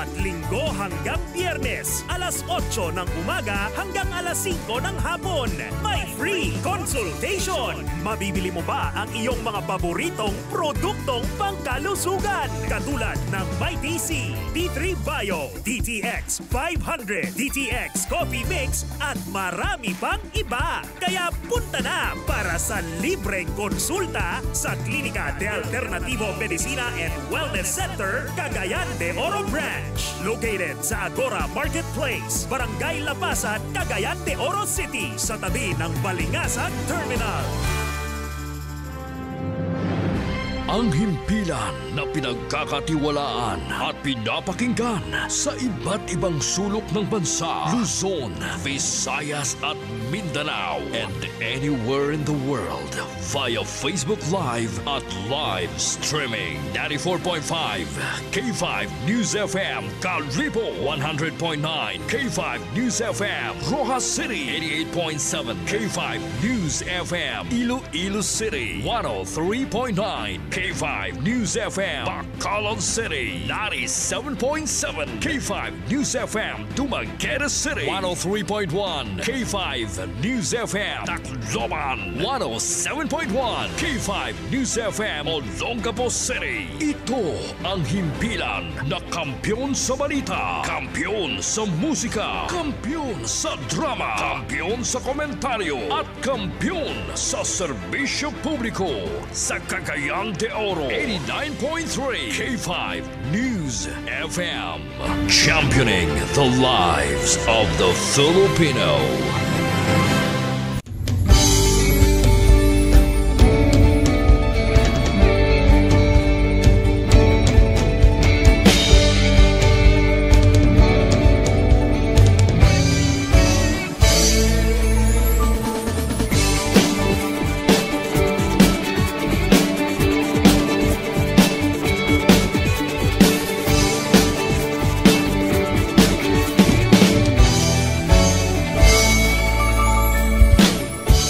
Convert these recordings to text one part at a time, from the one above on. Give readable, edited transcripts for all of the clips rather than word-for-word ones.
Bawat Linggo hanggang Biyernes, alas 8 ng umaga hanggang alas 5 ng hapon. May free consultation. Mabibili mo ba ang iyong mga paboritong produktong pangkalusugan? Katulad ng Mighty C, D3 Bio, DTX 500, DTX Coffee Mix at marami pang iba. Kaya punta na para sa libreng konsulta sa Clinica de Alternativo Medicina and Wellness Center, Cagayan de Oro Branch. Located sa Agora Marketplace, Barangay Lapasan, Cagayan de Oro City, sa tabi ng Balingasag Terminal. Ang himpilan na pinagkakatiwalaan at pinapakinggan sa iba't ibang sulok ng bansa, Luzon, Visayas at Mindanao, and anywhere in the world via Facebook Live at live streaming. 94.5 K5 News FM, Kalibo. 100.9 K5 News FM, Roxas City. 88.7 K5 News FM, Iloilo City. 103.9 K5 News FM, Bacolod City. 97.7 K5 News FM, Dumaguete City. 103.1 K5 News FM, Tacloban. 107.1 K5 News FM, Olongapo City. Ito ang himpilan na kampiyon sa balita, kampiyon sa musika, kampiyon sa drama, kampiyon sa komentaryo, at kampiyon sa serbisyo publiko. Sa Cagayan de Oro, 89.3 K5 News FM. Championing the lives of the Filipino.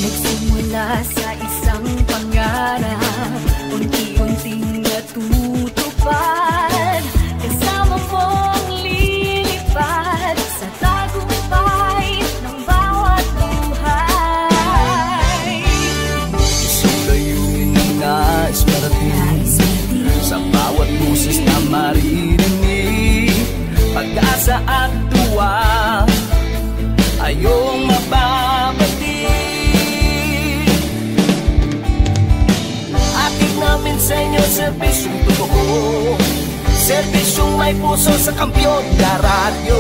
Nagsimula sa isang pangarap, unti-unting natutupad. Kasama mong lilipad sa tagumpay ng bawat buhay. Isang layunin ang nais marating, sa bawat boses na maririnig, pag-asa at tuwa ay iyong mababatid. Hatid namin sa inyo serbisyong totoo, serbisyong may puso sa kampiyon na radyo.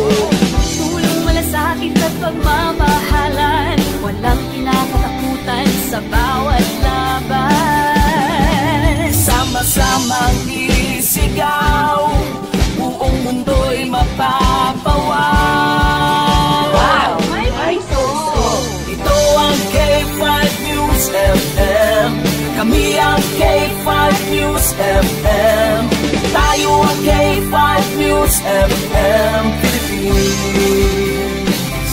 Tulong, malasakit at pagmamahalan, walang kinakatakutan sa bawat laban. Sama-samang isigaw, buong mundo'y mapapawaw. Wow! May puso! Ito ang K5 News FM. Kami ang K5 News FM. Tayo ang K5 News FM Philippines.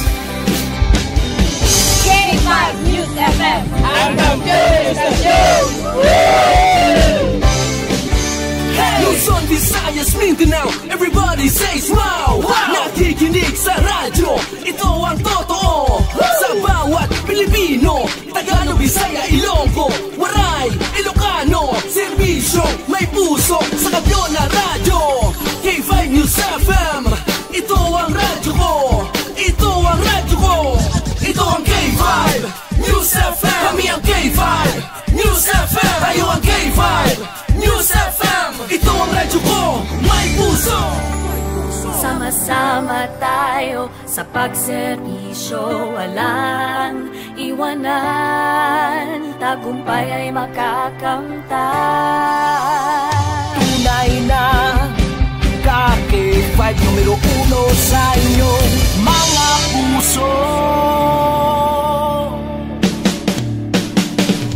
K5 News FM! Ang kampiyon sa news! Luzon, Visayas, Mindanao, everybody says wow! Nakikinig sa radyo, ito ang totoo. Sa bawat Pilipino, Tagalog, Bisaya, Ilonggo, Waray, Ilocano, serbisyo, may puso sa kampiyon na radyo. K5 News FM, ito ang radyo ko, ito ang radyo ko, ito ang K5 News FM. Kami ang K5 News FM, tayo ang K5 News FM. Ito ang radyo ko, may puso. Sama-sama tayo sa pagserbisyo, walang iwanan, tagumpay ay makakamtan. Tunay na K5 numero 1 sa inyong mga puso.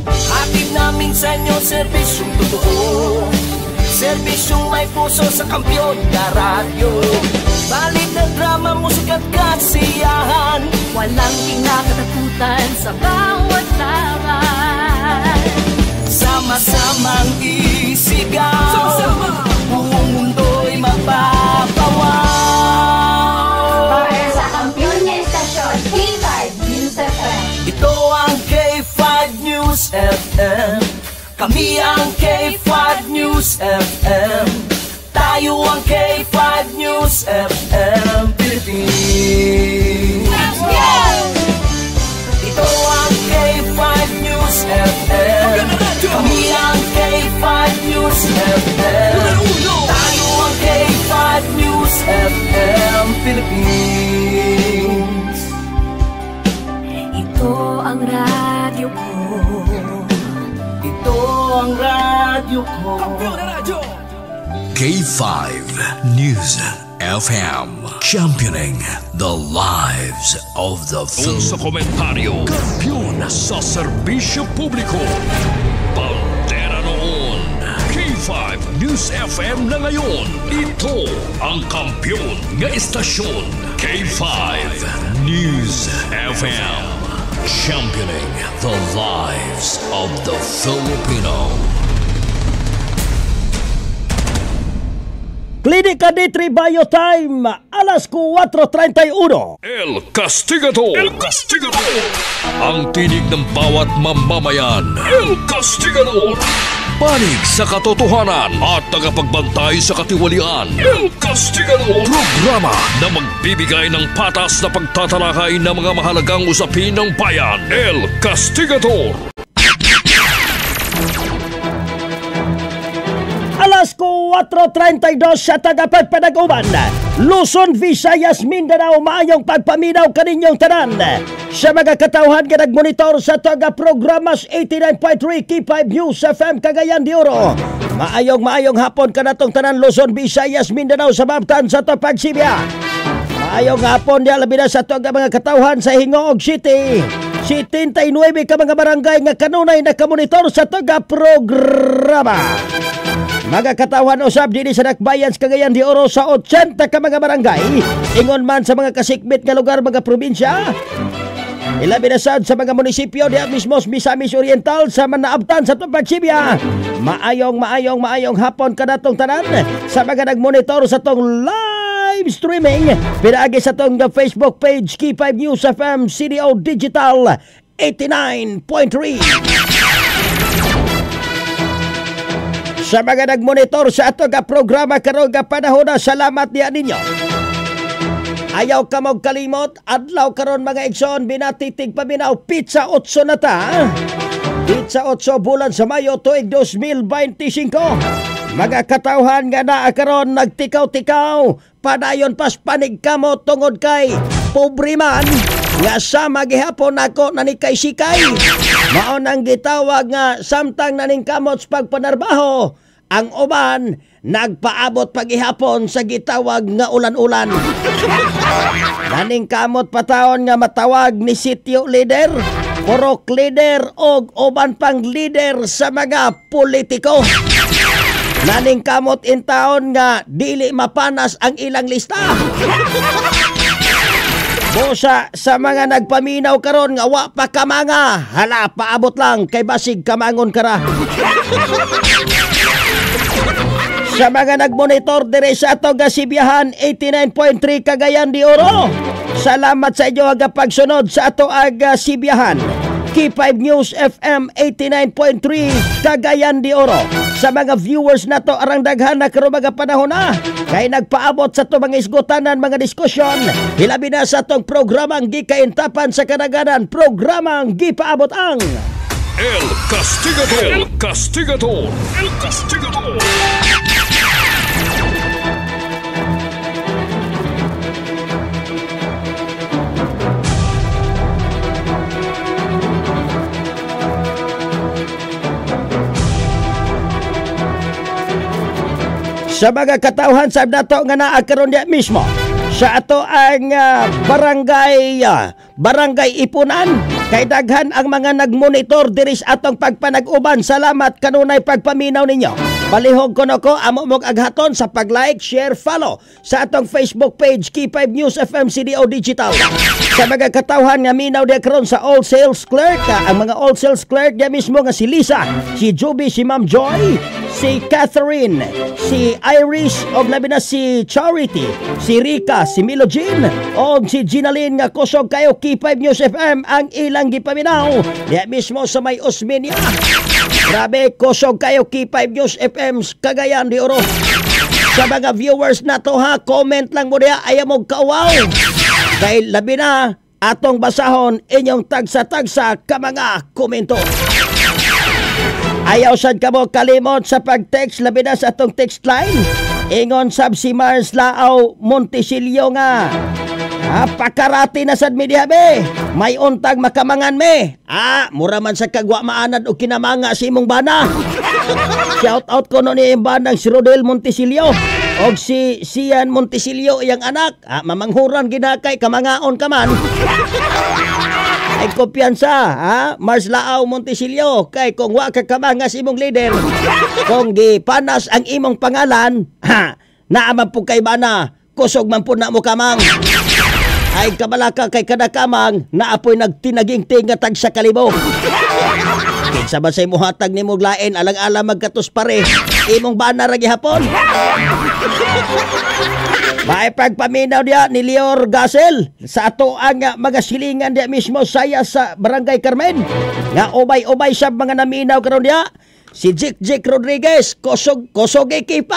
Hatid namin sa inyo serbisyong totoo, serbisyong may puso sa kampiyon na radyo. Balit na drama, musika at kasiyahan, walang kinakatakutan sa bawat laban. Sama-samang isigaw, Sama-sama. buong mundo'y mapapawaw. News FM. Kami ang K5 News FM. Tayo ang K5 News FM Philippines. Ito ang K5 News FM. Kami ang K5 News FM. Tayo ang K5 News FM Philippines. Ito ang radyo ko. Ito ang radyo ko. K5 News FM, championing the lives of the Philippines. Sa komentaryo, kampiyon sa serbisyo publiko. Bandera noon, K5 News FM na ngayon. Ito ang kampiyon nga istasyon. K5 News FM, championing the lives of the Filipino. Klinika D3 Biotime, alas 4:31. El Castigador. El Castigador. Ang tinig ng bawat mamamayan. El Castigador. Panig sa katotohanan at tagapagbantay sa katiwalian. El Castigador. Programa na magbibigay ng patas na pagtatalakay ng mga mahalagang usapin ng bayan. El Castigador. Alas 4:32 sa tagapagpanaguban, Luzon, Visayas, Mindanao, maayong pagpaminaw kaninyong tanan. Sa mga katawhan nga nagmonitor sa taga-programas 89.3 K5 News FM Cagayan de Oro. Maayong hapon kanatong tanan Luzon, Visayas, Mindanao sa babtan sa Topagsibya. Maayong hapon diya labi na sa taga mga katawhan sa Gingoog City. 79 ka mga barangay nga kanunay nakamonitor sa taga-programa. Mga katawan usab dinhi sa Dakbayan sa Cagayan de Oro sa 80 ka mga barangay, ingon man sa mga kasikbit nga lugar mga probinsya, ilabi na sad sa mga munisipyo diha mismo sa Misamis Oriental sa manaabtan sa Tupagsibya. Maayong hapon kanatong tanan sa mga nagmonitor sa tong live streaming pinaagi sa tong Facebook page K5 News FM CDO Digital 89.3. Sa mga nagmonitor sa ato nga programa karon nga panahon na, salamat niya ninyo. Ayaw ka mong kalimot, adlaw karon mga igsoon, binatitig paminaw, pizza 8 na ta. Pizza 8 bulan sa Mayo tuig 2025. Mga katawhan nga naa karon nagtikaw-tikaw, padayon pas panig kamo tungod kay pobre man nga sama gihapon nako nanikay sikay. Mao nang gitawag nga samtang naningkamot sa pagpanarbaho, ang uban nagpaabot pagihapon sa gitawag nga ulan-ulan. Naningkamot pataon nga matawag ni sitio leader, purok leader og uban pang leader sa mga politiko. Naningkamot in taon nga dili mapanas ang ilang lista. Busa sa mga nagpaminaw karon nga wa pa kamanga, hala paabot lang kay basig kamangon kara. Sa mga nagmonitor dire sa ato Gasibiyahan 89.3 Cagayan de Oro, salamat sa inyo aga pagsunod sa ato aga Sibiyahan K5 News FM 89.3 Cagayan de Oro. Sa mga viewers nato arang daghan na karon mga panahon na kay nagpaabot sa ato mga isgutanan, mga diskusyon, hilabi na sa atong programang gikaintapan sa kadaganan, programang gipaabot ang El Castigador. El Castigador. El Castigador. Sa mga katawhan sa nato nga naa karon diya mismo sa ato ang barangay Ipunan, kay daghan ang mga nagmonitor diri sa atong pagpanag-uban. Salamat kanunay pagpaminaw ninyo. Palihog kuno ko amo mog aghaton sa pag-like, share, follow sa atong Facebook page K5 News FM CDO Digital. Sa mga katawhan nga minaw diya karon sa all sales clerk, ang mga all sales clerk diya mismo nga si Lisa, si Juby, si Ma'am Joy, Si Catherine, si Iris, og labi na si Charity, si Rica, si Milo Jean, og si Ginaline nga kusog kayo K5 News FM ang ilang gipaminaw. Diya mismo sa may Osmeña. Grabe, kusog kayo K5 News FM Cagayan de Oro. Sa mga viewers na to ha, comment lang mo diya, ayaw mo kauwaw. Kay labi na atong basahon inyong tagsa-tagsa ka mga komento. Ayaw sad kamo kalimot sa pag-text, labi na sa atong text line. Ingon sab si Mars Lao Montesilio nga, ah, pakarati na sad mi diha be. May untag makamangan me. Ah, mura man sa kagwa maanad o kinamanga si imong bana. Shout out ko no ni imong banang si Rodel Montesilio og si Sian Montesilio iyang anak. Ah, mamanghuran ginakay kamangaon ka man. Ay kumpiyansa, ha? Mars Lao Montesilio, kay kung wa ka kamanga sa imong leader, kung gipanas ang imong pangalan, ha, naaman po kay bana, kusog man po na mo kamang. Ay kabalaka kay kada kamang, naapoy nagtinaging tinga tag sa kalibo. Kinsa ba sa imong hatag nimo lain, alang-alang magkatos pare, imong bana ra gihapon. Maipagpaminaw diya ni Lior Gasel sa ato ang mga silingan diya mismo saya sa Barangay Carmen. Nga ubay-ubay sa mga naminaw karon diya. Si Jik Jik Rodriguez, kosog kosog K5.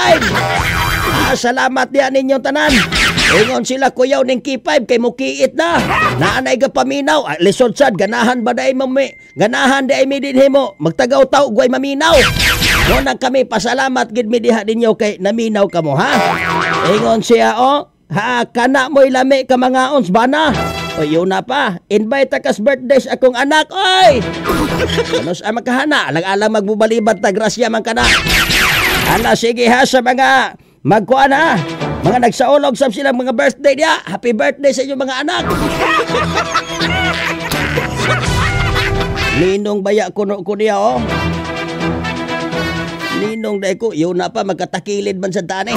Ah, salamat diya ninyong tanan. Ingon sila kuyaw ning K5 kay mukiit na. Naanay ga paminaw. Ah, lisod sad ganahan ba dai mo mi? Ganahan dai mi dinhi mo magtagaw-taw guay maminaw. Mo nang kami pasalamat gid mi diha ninyo kay naminaw kamo ha. Ingon siya oh, ha kana mo'y lami ka mga ons bana. O yun na pa, invite ka sa birthday sa akong anak oy. Ano sa makahana, alang-alang magbubalibat ta grasya man kana. Ala sige ha sa mga magkuan ha. Mga nagsaulog sa silang mga birthday diya. Happy birthday sa inyong mga anak. Ninong baya kuno ko niya oh. Ninong dahil ko, yun na pa, magkatakilid man sa tani.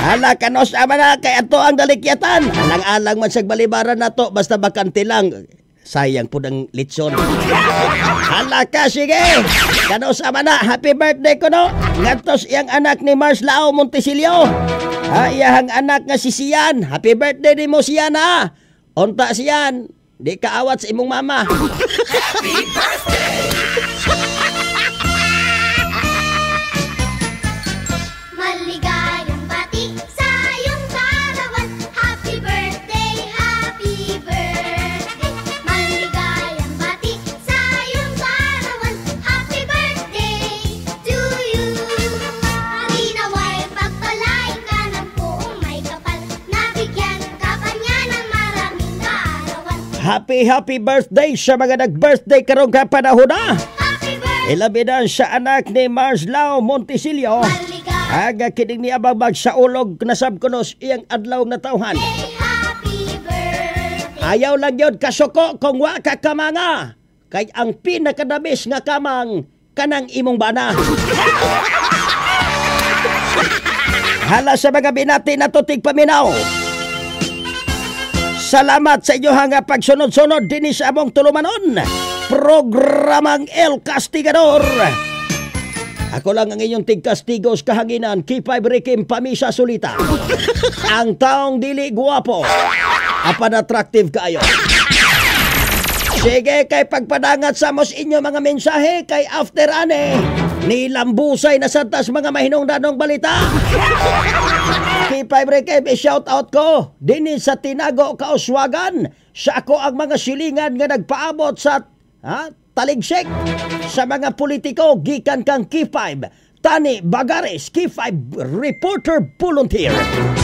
Hala, kanos ama na, kay ato ang dalikyatan. Alang-alang man sa balibaran na to, basta bakante lang. Sayang po ng litson. Hala ka, sige. Kanos ama na, happy birthday ko no. Ngatos iyang anak ni Mars Lao Montesilio. Ha, iyang anak nga si Sian. Happy birthday ni mo Sian ha. Unta Sian, di kaawat sa imong mama. Happy birthday! Maligayang bati sa iyong kaarawan. Happy birthday, happy birthday. Maligayang bati sa iyong kaarawan. Happy birthday to you. Nawa'y pagpalain ka ng poong may kapal. Nabigyan ka pa niya ng maraming kaarawan. Happy, happy birthday sa mga nag-birthday karong kapanahon na. Happy birthday. Ilabi na sa anak ni Mars Lao Montesilio. Aga kining ni abang sa ulog nasab kunos iyang adlaw na tawhan. Happy birthday. Ayaw lang yun kasuko kung wa ka kamanga. Kay ang pinakadamis nga kamang kanang imong bana. Hala sa mga binati na to tigpaminaw. Salamat sa inyo nga pagsunod-sunod dinhi sa among tulumanon. Programang El Castigador. Ako lang ang inyong tigkastigos kahanginan, K5 Rikim Pamisa Sulita. Ang taong dili guwapo, apan attractive kaayo. Sige, kay pagpadangat sa mos inyo mga mensahe, kay after ane, nilambusay na santas mga mahinungdanong balita. K5 Rikim, i-shout out ko dinhi sa Tinago, Kauswagan, sa ako ang mga silingan nga nagpaabot sa taligsik sa mga politiko gikan kang K5 Tani Bagares, K5 reporter volunteer.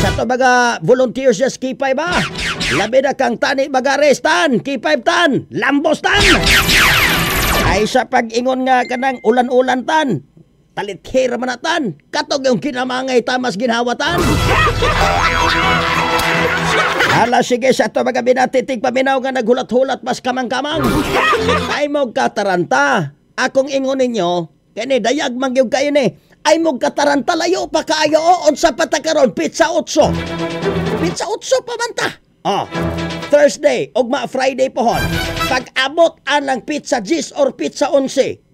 Sa to mga volunteers sa K5 ha, labi na kang Tani Bagares tan, K5 tan, lambos tan. Ay sa pag-ingon nga kanang ulan-ulan tan, talithira man na tan, katog yung kinamangay tamas ginhawatan. Hala sige sa ato mga binatitig paminaw nga naghulat-hulat mas kamang-kamang. Ay mo kataranta. Akong ingon ninyo, kani dayag man gyud kayo ni. Ay mo kataranta layo pa kaayo o unsa pa ta karon pizza 8. Pizza 8 pa man ta. Oh, Thursday ugma Friday pohon. Pag-abot anang pizza 10 or pizza 11.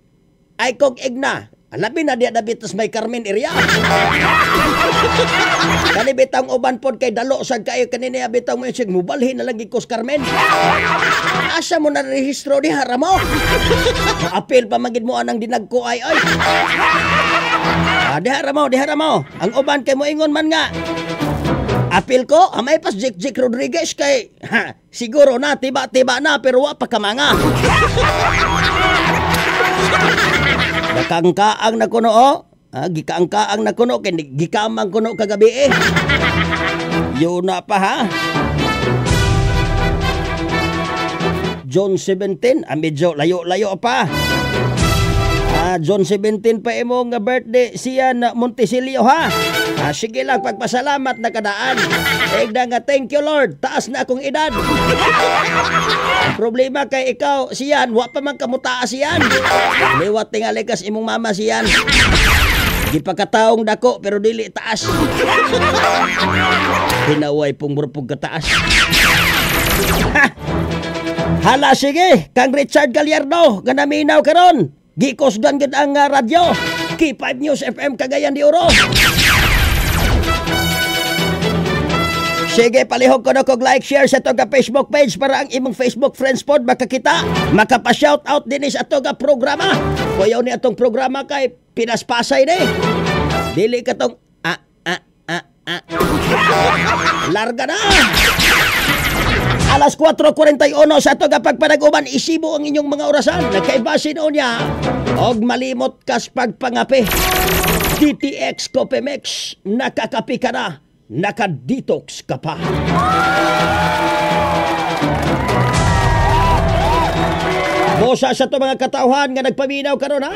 Ay kog igna. Labi na diya dabitas may Carmen area. Kani bitang uban pod kay dalo sad kayo kanina bitang mo sig mubalhin na lang gid ko sa Carmen. Asa mo na rehistro diha ra mo? Apil pa man gid mo anang dinagko ay oy. Ah, diha ra mo, diha ra mo. Ang uban kay moingon man nga. Apil ko, amay pas Jake Jake Rodriguez kay ha, siguro na tiba-tiba na pero wa pa kamanga. Gikaangkaang na kuno oh. Ah, gikaangkaang na kuno kay gikamang kuno kagabi eh. Yun na pa ha. June 17, medyo layo-layo pa. Ah, June 17 pa imong birthday siya na Montesilio ha. Ah, sige lang, pagpasalamat na kadaan. Igda nga, thank you Lord, taas na akong edad. Problema kay ikaw, siyan, wa pa man kamutaas siyan. Liwat tingali kas imong mama siyan. Gipakataong dako pero dili taas. Hinaway pong murpog kataas. Ha! Hala sige, kang Richard Gallardo, ganaminaw karon. Gikusgan gid ang radyo. K5 News FM Cagayan de Oro. Sige, palihog ko na kog like, share sa toga Facebook page para ang imong Facebook friends pod makakita, makapa-shout out din sa toga programa. Kuyaw ni atong programa kay pinaspasay ni. Dili ka tong a a a a. Larga na. Alas 4:41 sa toga pagpanag-uban, isibo ang inyong mga orasan. Nagkaibasin o niya og malimot kas pagpangape. DTX Copemex, nakakapi ka na, naka-detox ka pa. Bosa sa to mga katauhan nga nagpaminaw karon ha.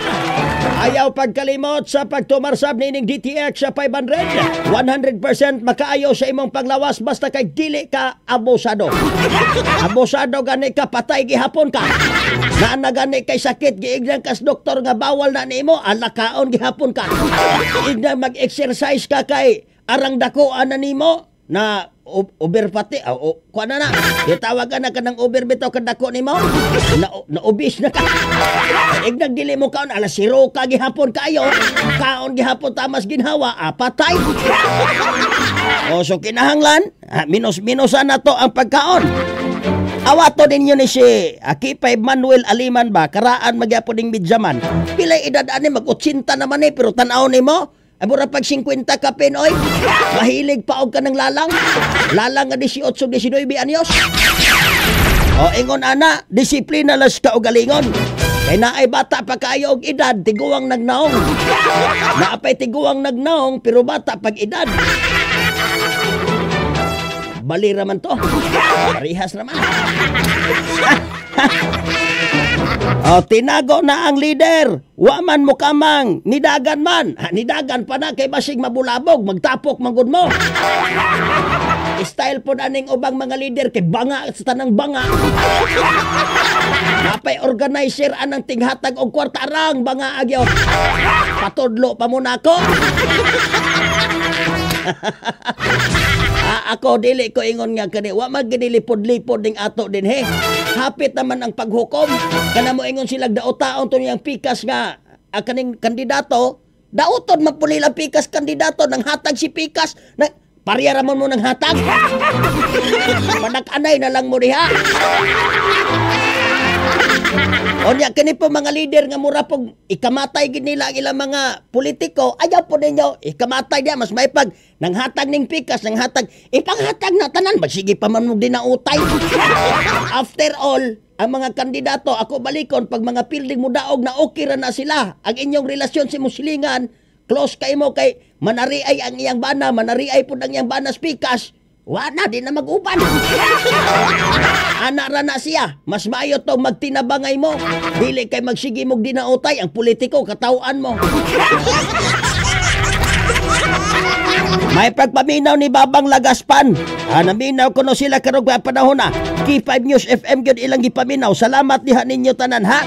Ayaw pagkalimot sa pagtumarsab nining DTX sa 500. 100% makaayo sa imong paglawas basta kay dili ka abusado. Abusado gani ka, patay gihapon ka. Naa gani kay sakit giignan kas doktor nga bawal na nimo, alakaon gihapon ka. Ignan mag-exercise ka kay arang dako ana nimo na overpati kuan na na gitawagan na ka ng over bitaw kadako nimo na obese na ka. Ignag dili mo kaon alas 0 ka gihapon kayo, kaon gihapon tamas ginhawa, patay. O so kinahanglan minus-minusan na to ang pagkaon. Awato ninyo ni si Akipay Manuel Aliman ba, karaan magyapon ning midyaman. Pilay edad ani mag-80 naman eh, pero tan-aw nimo ay mura pag 50 ka pinoy, mahilig pa og ka ng lalang. Lalang nga 18, 19 anyos. O ingon ana, disiplina las ka og galingon. Kay naay bata pa kaayo og edad, tiguang nagnaong. Naapay tiguang nagnaong pero bata pag edad. Bali raman to. Parihas raman. O, tinago na ang leader. Wa man mo kamang, nidagan man. Ha, nidagan pa na kay basig mabulabog, magtapok manggod mo. Style po aning ubang mga leader kay banga sa tanang banga. Napay organizer anang tinghatag og kwarta arang banga agyo. Patudlo pa mo nako. Ako dili ko ingon nga kani wa magginilipod-lipod ning ato dinhi. Hapit naman ang paghukom. Kana mo ingon silag daotaon to niyang pikas nga kaning kandidato, daoton man po nila pikas kandidato nang hatag si pikas na parya ramon mo ng hatag. Panak-anay na lang mo diha. Onya kini po mga leader nga mura pog ikamatay gid nila ang ilang mga politiko, ayaw po ninyo ikamatay diya, mas maipag nanghatag ning pikas, nanghatag ipanghatag na tanan, magsige pa man mo dinautay. After all, ang mga kandidato ako balikon pag mga building mo daog na okay ra na sila. Ang inyong relasyon si muslingan, close kay mo kay manariay ang iyang bana, manariay pud ang iyang bana pikas. Wa na, di na mag-uban. Ana ra na siya. Mas maayo to magtinabangay mo. Dili kay magsige mog dinautay ang politiko, katawaan mo. May pagpaminaw ni Babang Lagaspan. Naminaw kuno sila karong panahon na. K5 News FM gyud ilang gipaminaw. Salamat diha ninyo tanan ha.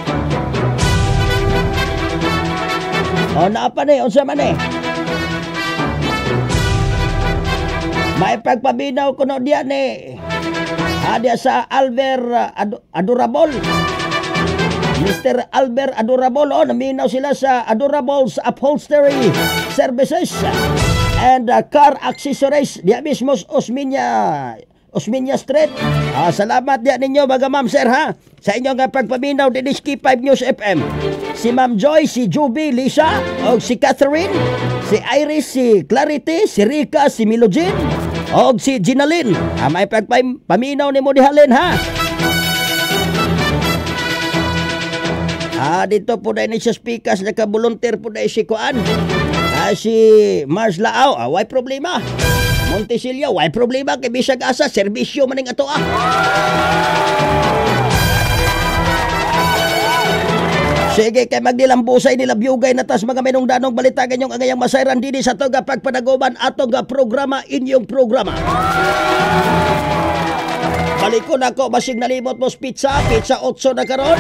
O naa pa ni, unsa man ni? May pagpaminaw kuno diya ni diya sa Alver Adorable. Mr. Albert Adorable, oh, naminaw sila sa Adorables Upholstery Services and Car Accessories diya mismo Osmeña Street. Salamat diya ninyo mga ma'am sir ha sa inyong pagpaminaw dinhi sa K5 News FM. Si Ma'am Joy, si Juby, Lisa, og si Catherine, si Iris, si Clarity, si Rica, si Milogene, og si Ginalyn. May pagpaminaw nimo dihalin ha. Dito po dahil ni sa speakers, naka-volunteer po dahil si Kuan. Si Mars Lao, way problema. Montesilio, way problema kay bisag asa, serbisyo maning ato ah. Sige, kay magdilambusay nila biyugay na tas mga minungdanong balita ganyong angayang masayran dinhi sa toga pagpanaguban atong programa inyong programa. Balikon ako, basig nalimot mo pizza, pizza 8 na karon.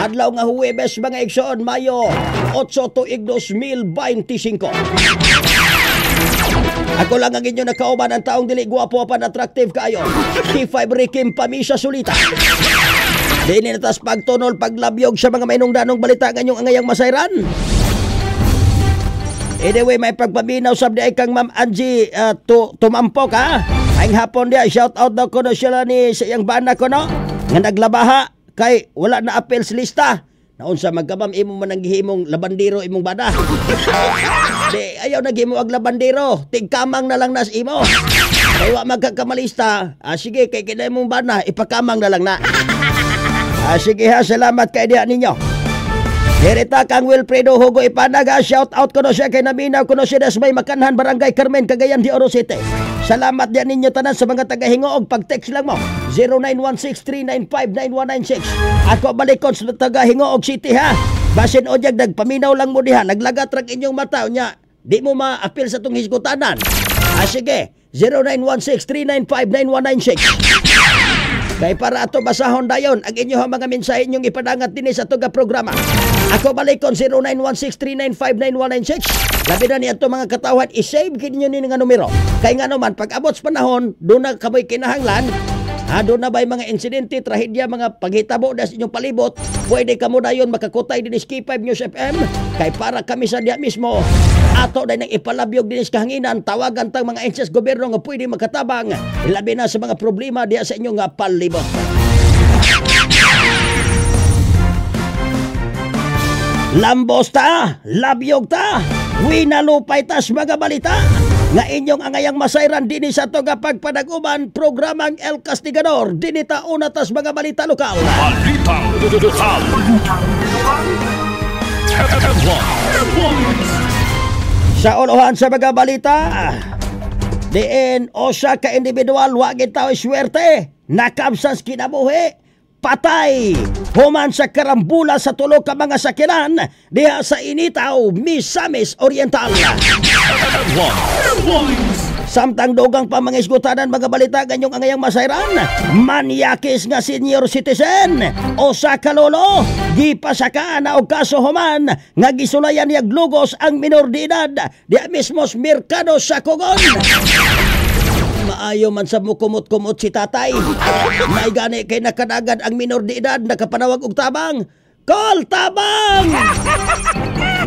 Adlaw nga Huwebes mga igsoon, Mayo 8 tuig 2025. Ako lang ang inyo nakauban ang taong dili guwapo apan attractive kaayo. K5 Rikim Pamisa Sulita. Dini natas pagtunol paglabyog sa mga mainungdanong balita ngayong angayang masayran. Anyway, may pagpaminaw sab di ay kang Ma'am Angie tumampok ha. Ang hapon diya, shout out daw kono sila ni sa iyang bana kono nga naglabaha kay wala na apel sa lista. Naunsa magkamam imo man ang gihimong labandero imong bana. Di ayaw naghimo og labandero, tigkamang na lang nas imo. Kay wa magkakamalista, sige kay kinay mong bana ipakamang na lang na. Sige ha, salamat kay diha ninyo. Herita kang Wilfredo Hugo Ipanaga, shout out kuno siya kay naminaw kuno siya sa may Makanhan, Barangay Carmen, Cagayan de Oro City. Salamat diha ninyo tanan sa mga tagahingoog, pag-text lang mo 0916-395-9196. Ako balikon sa tagahingoog City ha. Basin odyag nagpaminaw lang mo diha, naglagat rag inyong mata unya, di mo ma-appeal sa tong hisgutanan. Sige, 0916-395-9196. Kay para ato basahon dayon ang inyong mga mensahe inyong ipadangat dinhi sa tuga programa. Ako balikon 0916-395-9196. Labi na ni ato mga katawhan, i-save kinyo ni nga numero. Kay nga naman pag abot sa panahon, doon na kamoy kinahanglan, doon na ba'y mga insidente, trahedya, mga paghitabo na sa inyong palibot, pwede kamo dayon makakutay dinhi sa K5 News FM. Kay para kami sa diya mismo, ato na nang ipalabyog dinhi sa kahanginan, tawagan tang mga ensya sa gobyerno nga pwede makatabang, labi na sa mga problema diya sa inyong palibot. Lambos ta, labyog ta, winalupay tas mga balita nga inyong angayang masayran dinhi sa toga pagpanaguban programang El Castigador dinhi ta una tas mga balita lokal. Balita lokal. Sa ulohan sa mga balita, diin usa ka individual wa gid tao'y swerte, nakabsas kinabuhi, patay human sa karambula sa tulo ka mga sakyanan diha sa Initaw, Misamis Oriental. Samtang dugang pa mga isgutanan mga balita ganyong angayang masayran, manyakis nga senior citizen usa ka lolo gipasaka na og kaso human nga gisulayan niya glugos ang minor de edad diha mismo sa merkado sa Cogon. Maayo man sa mukumot-kumot si tatay. May gani kay nakadagad ang minor de edad, nakapanawag og tabang. Call tabang!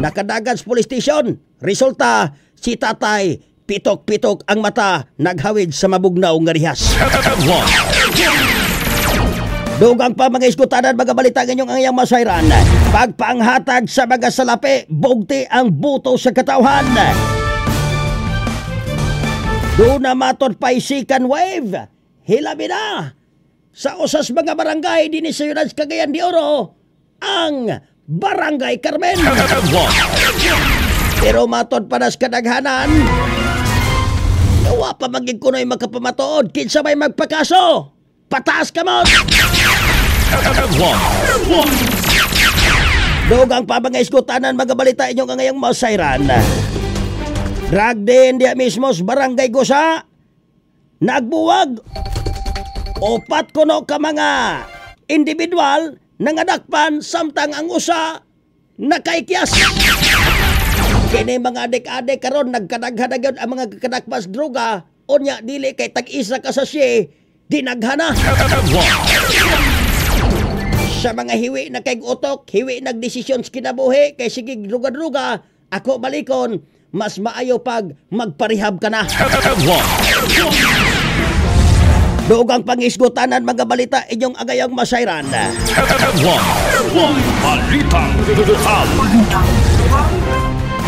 Nakadagad sa police station. Resulta, si tatay pitok-pitok ang mata, naghawid sa mabugnaw nga rihas. Dugang pa mga iskutanan, mga balita ngayong ang iyang masayran. Pagpanghatag sa mga salapi, bugti ang buto sa katawhan. Doon na matod pa'y second wave. Hilabi na sa usas mga barangay dinhi sa Ciudad Cagayan de Oro, ang Barangay Carmen. Pero matod pa nas kadaghanan, wa pa maging kuno'y makapamatuod kinsa may magpakaso. Pataas ka mo! Dugang pa mga iskutanan, mga balita inyong ang ngayang masayran. Drag din diya mismo sa Barangay Gusa, nagbuwag opat kuno ka mga individual nangadakpan samtang ang usa nakaikyas. Kini mga adik-adik karon nagkadaghan gyud ang mga kakadakpan sa droga, unya dili kay tag-isa ka sa siye dinaghana. Sa mga hiwi na kay utok, hiwi nagdesisyon sa kinabuhi, kay sige druga-druga, ako balikon, mas maayo pag magparehab ka na. Dugang pangisgutanan mga balita inyong agayang masayran. Balitang Lokal.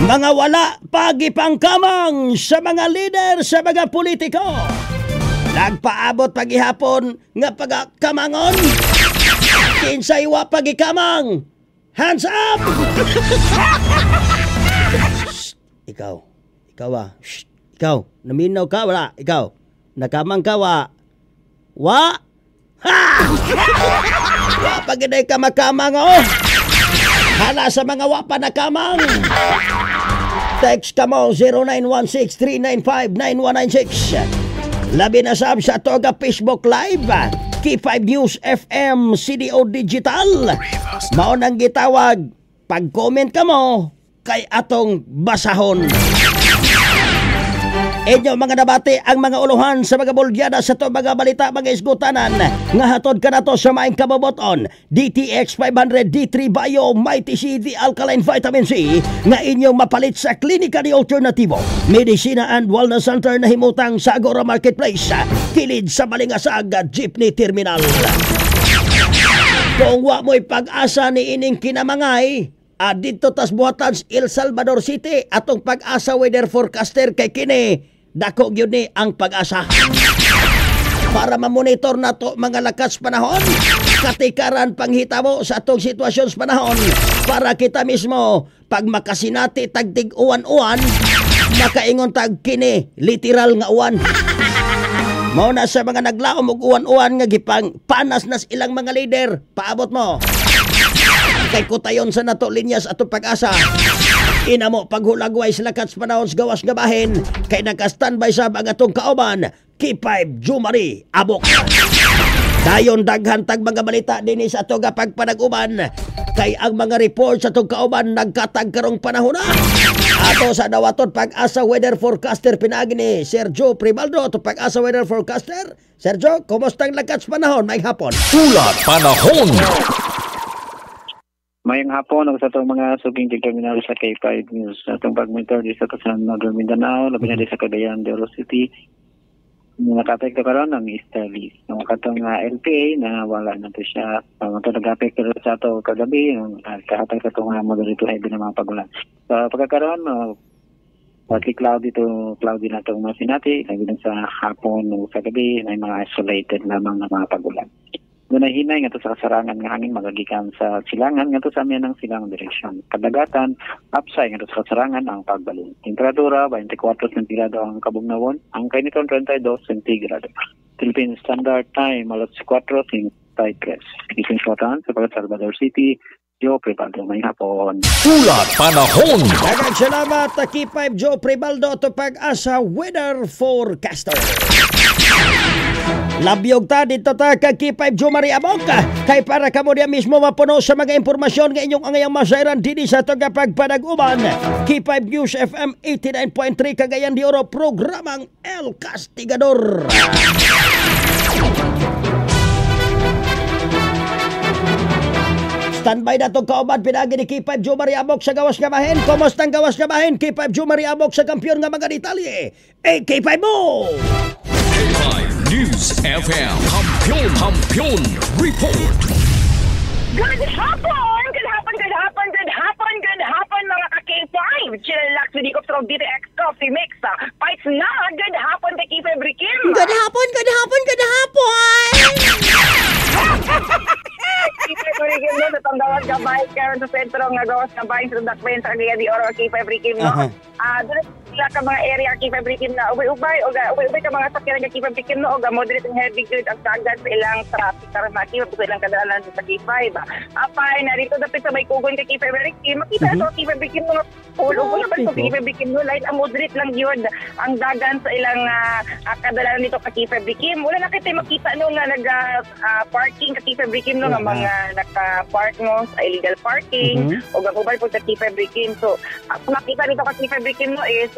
Mga wala pagipangkamang sa mga lider sa mga politiko. Nagpaabot pagihapon nga pagkamangon. Kinsay wa pagikamang. Hands up! Shh, ikaw. Ikaw ah. Shh, ikaw. Naminaw ka? Wala. Ikaw. Nakamang ka? Wa. Wa? Ha! Wa pagiday ka makamang oh. Hala sa mga wa pa nakamang. Text ka mo 0916-395-9196. Labi na sab sa Toga Facebook Live, K5 News FM CDO Digital. Mao nang gitawag, pag-comment ka mo kay atong basahon. Inyo mga nabati ang mga uluhan sa mga bolgyada sa to mga balita mga isgutanan nga hatod kanato sa maing kaboboton DTX 500 D3 Bio Mighty C The Alkaline Vitamin C nga inyong mapalit sa Klinika ni Alternativo Medicina and Wellness Center na himutang sa Agora Marketplace kilid sa Balingasag Jeepney Terminal. Kung wa mo'y pag-asa ni ining kinamangay, dito tas buhatan sa El Salvador City atong pag-asa weather forecaster kay kini dako gyud ni ang pag-asa. Para mamonitor nato mga lakas panahon, katikaran panghitabo sa atong sitwasyon sa panahon para kita mismo pag makasinati tagtig uwan-uwan makaingon tag kini literal nga uwan. Mao na sa mga naglaom og uwan-uwan nga gipang panas nas ilang mga leader, paabot mo. Kay kutayon sa nato linyas atong pag-asa. Inamo paghulagway sa lakat sa panahon sa gawas nga bahin kay naka-standby sab ang atong kauban K5 Jumari Abok. Dayon daghan tag mga balita dinhi sa atong pagpanag-uban kay ang mga report sa atong kauban nagkatag karong panahon na. Ato sa dawaton pag-asa weather forecaster pinaagi ni Sergio Primaldo. Ato pag-asa weather forecaster Sergio, kumusta ang lakat sa panahon? May hapon. Ulat panahon. Mayong hapon og sa atong mga suking terminal sa K5 News. Sa atong pag-monitor di sa Kasan Northern Mindanao, labi na di sa Cagayan de Oro City. Nakaapekto karon ang easterlies. Ang katong LPA na wala na to siya. Ito nag-apekto sa ato kagabi, kahatag sa atong moderate to heavy na mga pagulan. So, pagkakaroon, partly cloudy to cloudy na itong mga sinati. Labi na sa hapon o sa gabi, may mga isolated lamang na mga pagulan. Doon ay hinay nga sa kasarangan nga hangin magagikan sa silangan nga sa amihan ng silang direksyon. Kadagatan, upside nga sa kasarangan ang pagbalin. Temperatura, 24 sentigrado ang kabugnawon, ang kainiton 32 sentigrado. Philippine Standard Time, alas 4:53. Philippine Shortan sa Salvador City, Joe Pribaldo, may hapon. Ulat panahon. Daghang salamat, K5 Joe Pribaldo, to pag-asa weather forecaster. Labyog ta dito ta kay K5 Jumari Abok kay para kamo diya mismo mapuno sa mga impormasyon nga inyong angayang masayran dinhi sa atong pagpanag-uban. K5 News FM 89.3 Cagayan de Oro, programang El Castigador. Standby na itong kauban pinagi ni K5 Jumari Abok sa gawas nga bahin. Kumusta ang gawas nga bahin? K5 Jumari Abok sa kampiyon nga mga detalye. Eh, K5 mo! K5 News FM. Kampiyon, Kampiyon Report. Good hapon! Good hapon, good hapon, good hapon, good hapon mga ka-K5! Chillax with Ecop DTX Coffee Mix. Fights na! Good hapon kay K5 Rikim! Good hapon, good hapon, good hapon! K5 Rikim no, natandawag ka bike karon sa sentro nga gawas nga bike sa Dakbayan sa Cagayan de Oro K5 Rikim no. Doon sila ka mga area K5 Rikim na ubay-ubay o ubay-ubay ka mga sakyan nga K5 Rikim no og moderate and heavy good ang sagad sa ilang traffic karon sa K5 sa ilang kadalanan sa K5. Apay na dito dapit sa may kugon kay K5 Rikim makita sa K5 Rikim no ulo ko naman sa K5 Rikim no light ang moderate lang gyud ang dagan sa ilang kadalanan dito ka K5 Rikim. Wala na kita makita no nga nag parking ka K5 Rikim no nga mga naka-park no sa illegal parking o gagubay po sa K5 Rikim. So makita nito ka K5 Rikim no is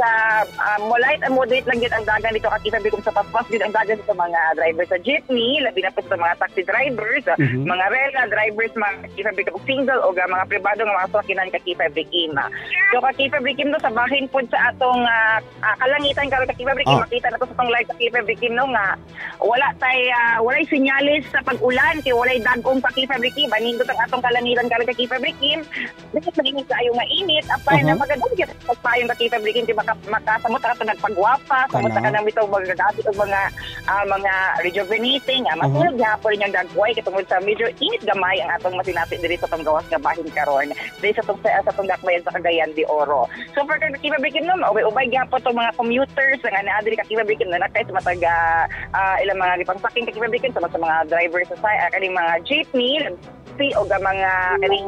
mo light and moderate lang gyud ang dagan dito ka K5 Rikim sa paspas gyud ang dagan sa mga driver sa jeepney, labi na po sa mga taxi drivers, mga rela drivers, mga K5 Rikim single o mga pribado nga mga sakyanan ka K5 Rikim. So ka K5 Rikim no sa bahin pod sa atong kalangitan karon ka K5 Rikim, makita na to sa atong live ka K5 Rikim no nga wala tay walay senyales sa pag-ulan kay walay dagom ka K5 Rikim. Anindot ang atong kalangitan karon ka K5 Rikim. Dapat magingin kaayo nga init apan na magandang gyud pagpayong ka K5 Rikim kay makasamot ka nagpagwapa, samot ka nang bitaw magagamit og mga mga rejuvenating, matulog gihapon niyang dagway kay tungod sa medyo init gamay ang atong masinati diri sa atong gawas nga bahin karon diri sa atong sa atong dakbayan sa Cagayan de Oro. So for ka K5 Rikim no, ubay-ubay gihapon tong mga commuters nga naa diri ka K5 Rikim na nakay sa matag ilang mga gipangsaking ka K5 Rikim sa mga drivers sa kaning mga jeepney o mga kaning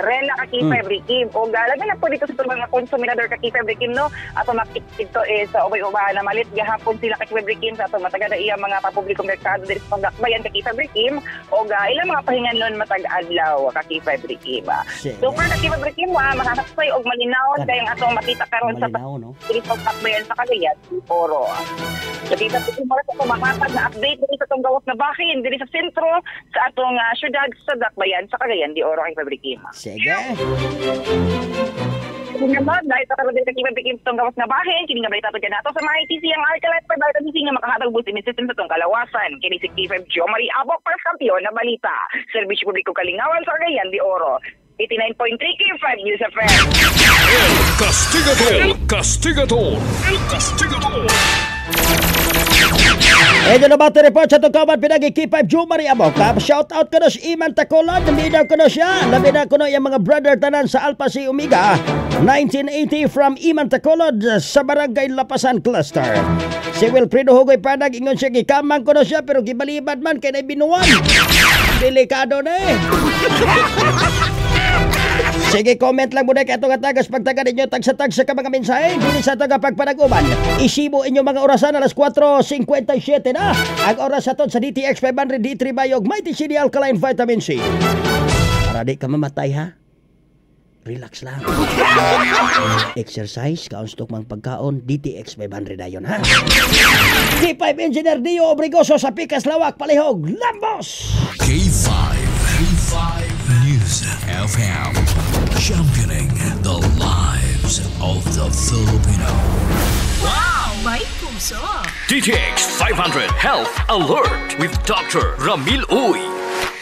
rela ka K5 Rikim o labi na po dito sa mga konsumidor ka K5 Rikim no ato makita dito is ubay-ubay na malit gihapon sila ka K5 Rikim sa atong matagada iya mga papublikong merkado diri sa dakbayan ka K5 Rikim o ilang mga pahinganlon matag adlaw ka K5 Rikim. So for ka K5 Rikim makakasoy og malinawon kayong atong makita karon sa diri sa dakbayan sa Cagayan de Oro. So dito sa atong na update diri sa atong gawas na bahin diri sa sentro sa atong syudad sa dakbayan sa Cagayan de Oro kay K5 Rikim. Sige. Naman, dahil sa karoon din sa K5 Rikim itong gawas na bahin, kini nga balita ito dyan nato sa mga ITC ang Alkaline for Vitamin C nga makahatag boost immune system sa itong kalawasan. Kini si K5 Jo Marie Abok para sa kampiyon na balita. Serbisyo Publiko Kalingawan sa Cagayan de Oro. 89.3 K5 News FM. El Castigador! El Castigador! El Castigador! Medyo na ba report sa itong kawan pinagi K5 Jo Marie Abok. Shout out ko na si Iman Tacolod. Namidaw ko na siya. Namidaw ko na yung mga brother tanan sa Alpha C Omega 1980 from Iman Tacolod sa Barangay Lapasan Cluster. Si Wilfredo Hugoy Panag ingon siya gikamang ko na siya pero gibalibad man kay naibinuan. Delikado na eh. Sige, comment lang muna kay atong atagas pagtaga ninyo tagsa-tag sa mga mensahe dili sa taga pagpanaguman. Isibo inyong mga orasan alas 4:57 na. Ang oras aton sa DTX 500 D3 Bayog Mighty CD Alkaline Vitamin C. Para di ka mamatay ha. Relax lang. Exercise, kaon stok mang pagkaon, DTX 500 dayon ha. K5 Engineer Dio Obrigoso sa Pikas Lawak, Palihog, Lambos. K5 News FM, championing the lives of the Filipino. Wow! May puso! DTX 500 Health Alert with Dr. Ramil Uy.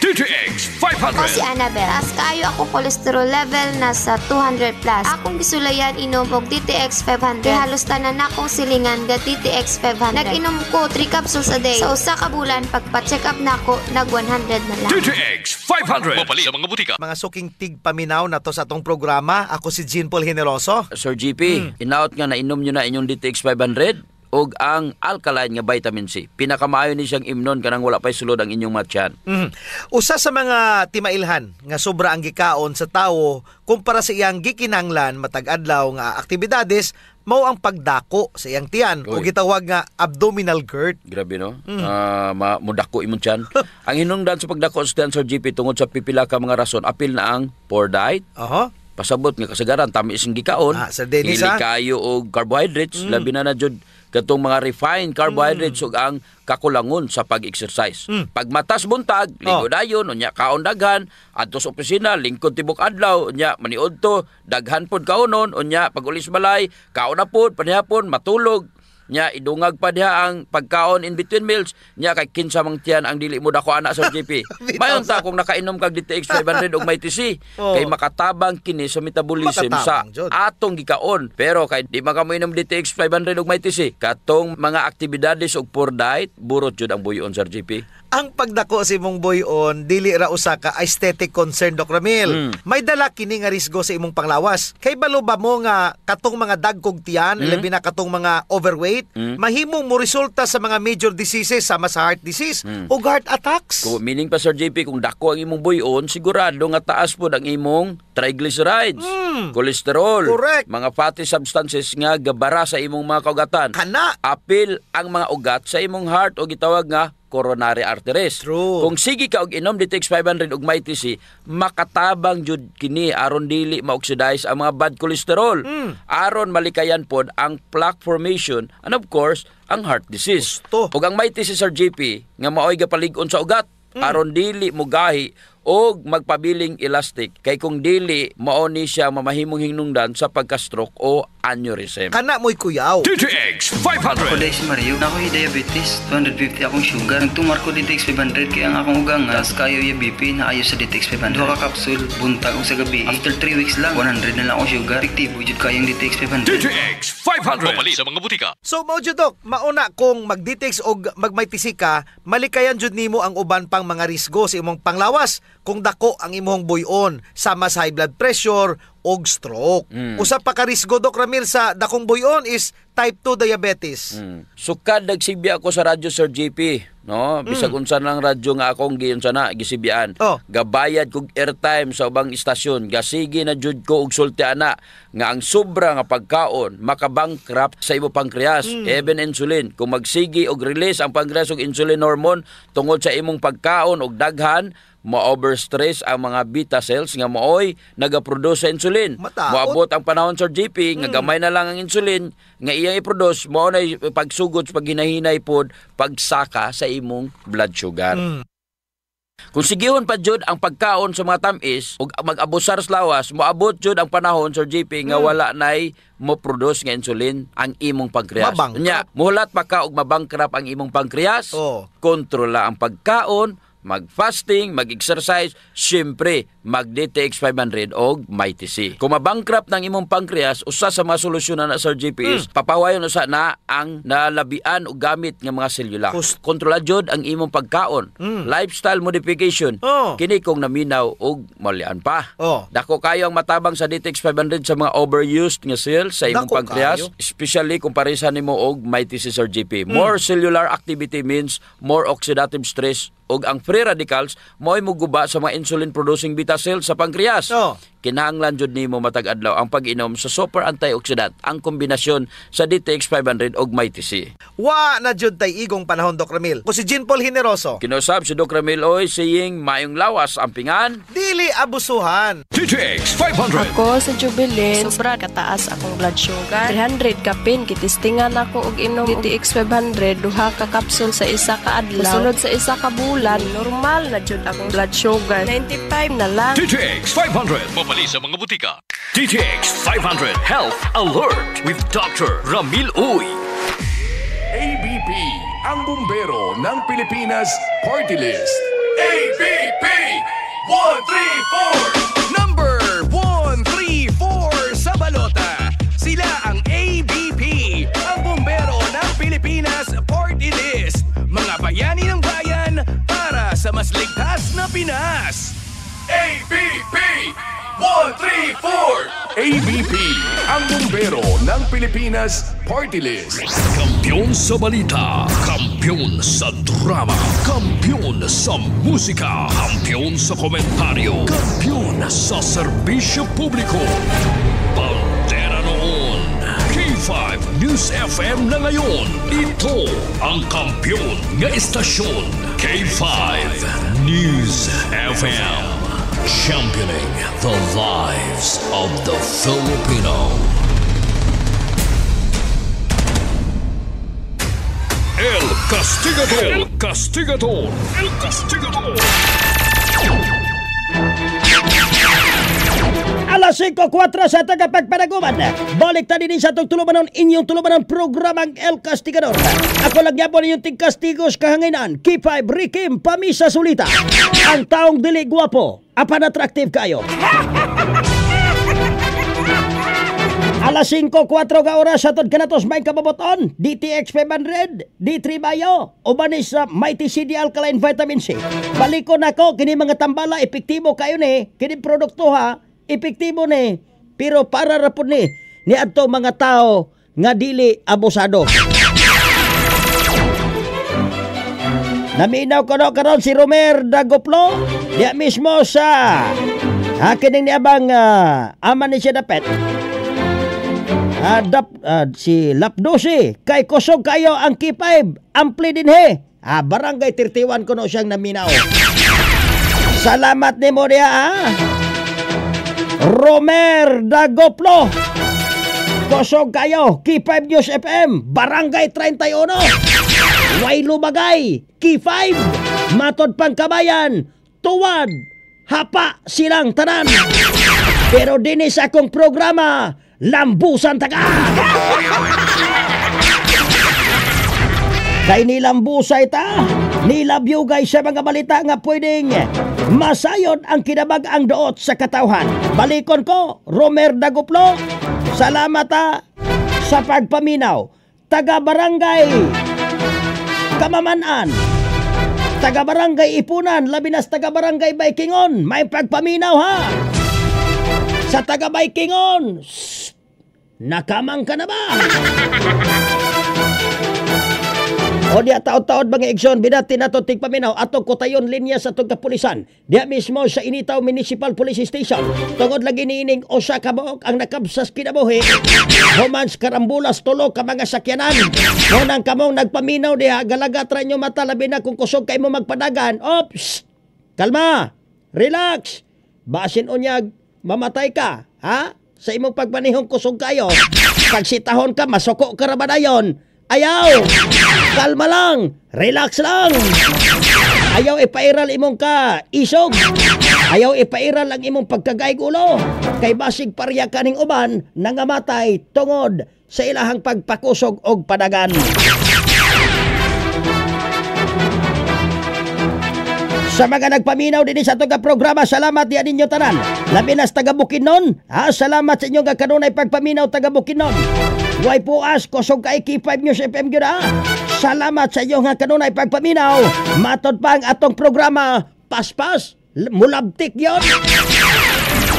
DTX 500. Ako si Annabel. As kaayo ako cholesterol level nasa 200 plus. Akong gisulayan inom og DTX 500. Kay halos tanan akong silingan ga DTX 500. Nag-inom ko 3 capsules a day. Sa usa ka bulan pagpa-check up nako nag 100 na lang. DTX 500. Mapali sa mga butika. Mga suking tigpaminaw na to sa atong programa. Ako si Jean Paul Generoso. Sir GP, inaot nga na inom nyo na inyong DTX 500 og ang alkaline nga vitamin C. Pinakamaayo ni siyang imnon kanang wala pa'y sulod ang inyong matyan. Usa sa mga timailhan nga sobra ang gikaon sa tawo kumpara sa iyang gikinanglan matag adlaw nga aktibidades mao ang pagdako sa iyang tiyan o gitawag nga abdominal girth. Grabe no? Mudako imong tiyan. Ang hinungdan sa pagdako sa tiyan, Sir GP, tungod sa pipila ka mga rason, apil na ang poor diet. Pasabot nga kasagaran tamis ang gikaon. Sir Dennis, hili kayo og carbohydrates, labi na jud katong mga refined carbohydrates ug ang kakulangon sa pag-exercise. Pagmatas buntag, ligo dayon, unya kaon daghan, adto sa opisina, lingkod tibok adlaw, unya maniudto, daghan pod kaonon, unya pag ulis balay, kaon na pod, panihapon, matulog. Nya idungag pa diha ang pagkaon in between meals, nya kay kinsa mang tiyan ang dili mo dako ana sa GP. Mayon ta kung nakainom kag DTX 500 og Mighty C, kay makatabang kini sa metabolism sa atong gikaon. Pero kay di man ka moinom DTX 500 og Mighty C, katong mga aktibidades og poor diet, burot jud ang buyon, Sir GP. Ang pagdako sa imong boyon dili ra usa ka aesthetic concern, Doc Ramil. May dala kini nga risgo sa imong panglawas. Kay balo ba mo nga katong mga dagkog tiyan, labi na katong mga overweight, mahimong mo resulta sa mga major diseases sama sa heart disease o heart attacks. Ko meaning pa, Sir JP, kung dako ang imong boyon, sigurado nga taas pod ang imong triglycerides, cholesterol, correct, mga fatty substances nga gabara sa imong mga kaugatan. Kana apil ang mga ugat sa imong heart o gitawag nga coronary arteries. True. Kung sige ka og inom DTX 500 ug Mighty C, makatabang jud kini aron dili ma-oxidize ang mga bad cholesterol. Aron malikayan pod ang plaque formation and of course ang heart disease. Ug ang Mighty C, Sir JP, nga maoy gapalig-on sa ugat aron dili mugahi og magpabiling elastic, kay kung dili mao ni siya mamahimong hinungdan sa pagka-stroke o aneurysm. Kana mo'y kuyaw. DTX 500. Ako dahil si Mario, nako'y diabetes, 250 akong sugar. Nagtumar ko DTX 500 kaya ang akong ugang taas kayo yung BP na ayos sa DTX 500. Duha ka kapsul, buntag og sa gabi. After 3 weeks lang, 100 na lang akong sugar. Epektibo jud kayong DTX 500. DTX 500. Mapali sa mga butika. So mao jud, Dok, mauna kung mag-DTX og mag-Mighty C ka, malikayan jud nimo ang uban pang mga risgo sa imong panglawas kung dako ang imong buy-on sama sa high blood pressure og stroke. Usa pa ka risgo, Dok Ramil, sa dakong buy-on is type 2 diabetes. Sukad nagsigbi ako sa radyo, Sir JP, no? Bisag unsa lang radyo nga akong giunsa na gisibian. Oh. Gabayad kog airtime sa ubang istasyon. Gasige na jud ko og sulti ana nga ang sobra nga pagkaon makabankrupt sa imo pancreas, even insulin. Kung magsigi og release ang pancreas og insulin hormone tungod sa imong pagkaon og daghan, ma-overstress ang mga beta cells nga maoy nagaproduce sa insulin. Mataot. Moabot ang panahon, Sir JP, nga gamay na lang ang insulin nga iyang i-produce, mao na pagsugod sa paghinahinay pod pagsaka sa imong blood sugar. Kung sigihon pa jud ang pagkaon sa mga tamis ug mag-abusar sa lawas, moabot jud ang panahon, Sir JP, nga wala nay mo-produce nga insulin ang imong pancreas. Mabankrupt. Nya, muhulat pa ka og mabankrupt ang imong pancreas. Oh. Kontrola ang pagkaon, mag-fasting, mag-exercise, syempre mag-DTX 500 og Mighty C. Kung mabankrupt ng imong pancreas, usa sa mga solusyon na, Sir JP, is papawayon usa na ang nalabian og gamit nga mga selula. Kontrola jud ang imong pagkaon. Lifestyle modification. Oh. Kini kung naminaw og malian pa. Oh. Dako kayo ang matabang sa DTX 500 sa mga overused nga cells sa imong Dako pancreas, kayo. Especially kung paresan nimo og Mighty C, Sir JP. More cellular activity means more oxidative stress ug ang free radicals mo'y muguba sa mga insulin producing beta cells sa pancreas. Oh. Kinahanglan jud nimo matag adlaw ang pag-inom sa super antioxidant, ang kombinasyon sa DTX 500 ug Mighty C. Wa na jud tay igong panahon, Dok Ramil. Ko si Jean Paul Generoso. Kinusab si Doc Ramil Oy saying maayong lawas ampingan. Dili abusuhan. DTX 500. Ako sa Jubilin, sobra kataas akong blood sugar. 300 kapin, gitistingan ako og inom DTX 500, duha ka kapsul sa isa ka adlaw. Mosunod sa isa ka bulan, normal na jud akong blood sugar. 95 na lang. DTX 500. Mapali sa mga butika. DTX 500 Health Alert with Dr. Ramil Uy. ABP, ang bumbero ng Pilipinas Party List. ABP 134. Number 134 sa balota. Sila ang ABP, ang bumbero ng Pilipinas Party List. Mga bayani ng bayan para sa mas ligtas na Pinas. ABP 134. ABP, ang bumbero ng Pilipinas Party List. Kampiyon sa balita, kampiyon sa drama, kampiyon sa musika, kampiyon sa komentaryo, kampiyon sa serbisyo publiko. Bandera noon, K5 News FM na ngayon. Ito ang kampiyon nga istasyon. K5 News FM. Championing the lives of the Filipino. El Castigador. El Castigador. El Castigador. Alas 5:04 sa tagapagpanaguman. Balik ta din sa atong tulumanon, inyong tulumanon programang El Castigador. Ako lang yapon inyong tigkastigos kahanginan. K5 Rikim Pamisa Sulita. Ang taong dili guwapo, apan attractive kayo. Alas 5:04 ka oras sa kanatos may kababoton. DTX 500, D3 Bio, uban ni sa Mighty CD Alkaline Vitamin C. Balikon nako kini mga tambala epektibo kayo ni, kini produkto ha, epektibo ni. Pero para ra pud ni niadto mga tao nga dili abusado. Naminaw ko no karon si Romer Dagoplo diya mismo sa kining niabang ama ni siya dapet. Si Lapdosi kay kusog kayo ang K5 ampli dinhe. Barangay 31 kuno siyang naminaw. Salamat nimo diha ha. Romer Dagoplo. Kusog kayo, K5 News FM, Barangay 31. Way lumagay, K5. Matod pang kabayan, tuwad, hapa silang tanan. Pero dinhi sa akong programa, lambusan taka. Kay nilambusay ta, nilabyugay sa mga balita nga pwedeng masayod ang kinabag-ang doot sa katawhan. Balikon ko, Romer Daguplo, salamat ta sa pagpaminaw. Taga Barangay Kamamanan, taga Barangay Ipunan, labi na sa taga Barangay Baikingon, may pagpaminaw ha. Sa taga Baikingon, nakamang ka na ba? O diya taod-taod mga igsoon, binati na to tigpaminaw atong kutayon linya sa atong kapulisan. Diya mismo sa Initaw Municipal Police Station. Tungod lagi niining usa ka buok ang nakabsas kinabuhi. Humans karambulas tulo ka mga sakyanan. Munang kamong nagpaminaw diha, galagat ra inyo mata labi na kung kusog kay mo magpadagan. Ops! Kalma! Relax! Basin unyag, mamatay ka, ha? Sa imong pagmanihong kusog kayo. Pagsitahon ka, masuko ka ra ba dayon? Ayaw! Kalma lang! Relax lang! Ayaw ipairal imong ka isog! Ayaw ipairal ang imong pagkagaig ulo! Kay basig parya kaning uban nangamatay tungod sa ilahang pagpakusog og padagan. Sa mga nagpaminaw din sa atong programa, salamat diyan ninyo tanan. Labi na sa taga Bukidnon, ha? Salamat sa inyong kanunay pagpaminaw taga Bukidnon. Way puas, kusog kay K5 News FM gyud ha. Salamat sa inyong kanunay pagpaminaw. Matod pa ang atong programa, paspas, mulabtik yon.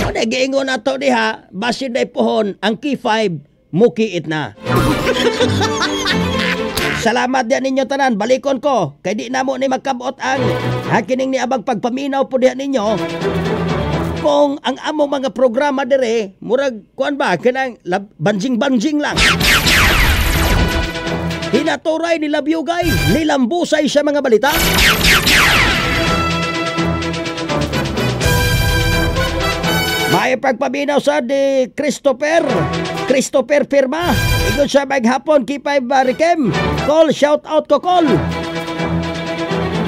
O nagiingon ato diha, basin day pohon, ang K5 mukiit na. Salamat diyan ninyo tanan, balikon ko kay di namo ni magkabot ang hakining ni abang pagpaminaw po diha ninyo. Kung ang among mga programa dire murag kuan ba kanang banjing-banjing lang. Hinaturay nilabyugay, nilambusay sa mga balita. May pagpaminaw sa di Christopher Firma. Ingon siya maghapon, K5 Rikem. Call, shout out ko call.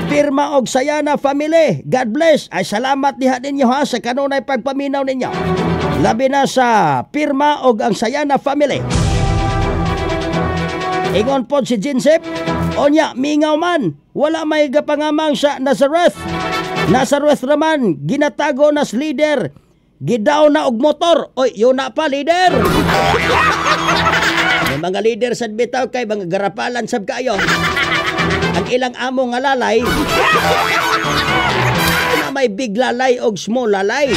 Pirma og Sayana family. God bless. Ay salamat diha ninyo ha sa kanunay pagpaminaw ninyo. Labi na sa Pirma og ang Sayana family. Ingon pod si Jinsep, onya mingaw man, wala may gapangamang sa Nazareth. Nazareth raman ginatago nas leader. Gidaw na og motor. Oy, yun na pa leader. May mga leader sad bitaw kay mga garapalan sab kayo. Ang ilang amo nga lalay na may big lalay og small lalay.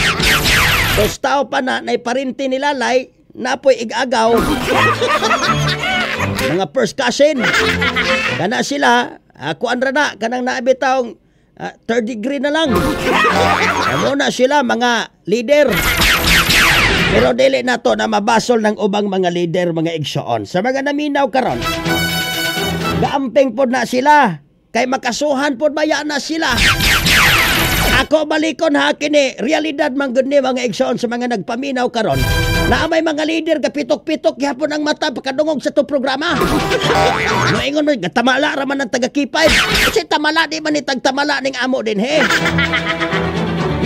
Tostao pa na nay parinti ni lalay, napoy igagaw. Mga first cousin. Kana sila, kuan ra na kanang naabitaw third degree na lang. Amo na sila mga leader. Pero dili na to na mabasol ng ubang mga leader mga igsoon. Sa mga naminaw karon, gaamping pod na sila. Kay makasuhan pod baya na sila. Ako balikon ha kini realidad man gud ni mga igsoon sa mga nagpaminaw karon. Na may mga leader kapitok-pitok gihapon ang mata pagkadungog sa to programa. Moingon mo tamala ra man ang taga K5. Kasi tamala di man ni tagtamala ning amo din he.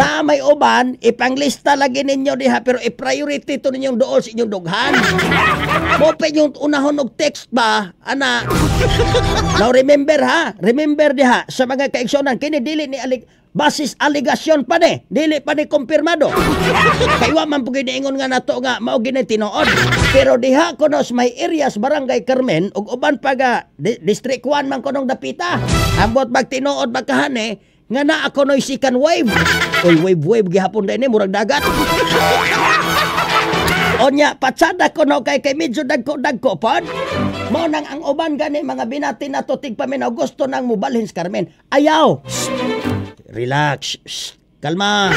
Na may uban ipanglista lagi ninyo diha pero i-priority to ninyong dool sa inyong dughan. Mo pa inyong unahon og text ba ana. Now remember ha, remember diha sa mga kaigsonan kini dili ni basis aligasyon pa ni, dili pa ni kumpirmado. Kay wa man pud giingon nga nato nga mao gini tinuod. Pero diha kuno sa may areas Barangay Carmen ug uban pa ga District 1 man kunong dapita. Ambot bag tinuod bagkahani nga naa kunoy second wave. Uy, wave gihapon din ni murag dagat. Onya patsada kuno kay medyo dagko-dagko pod. Mao nang ang uban gani mga binati nato tigpaminaw gusto nang mobalhin sa Carmen. Ayaw. Relax. Shh. Kalma.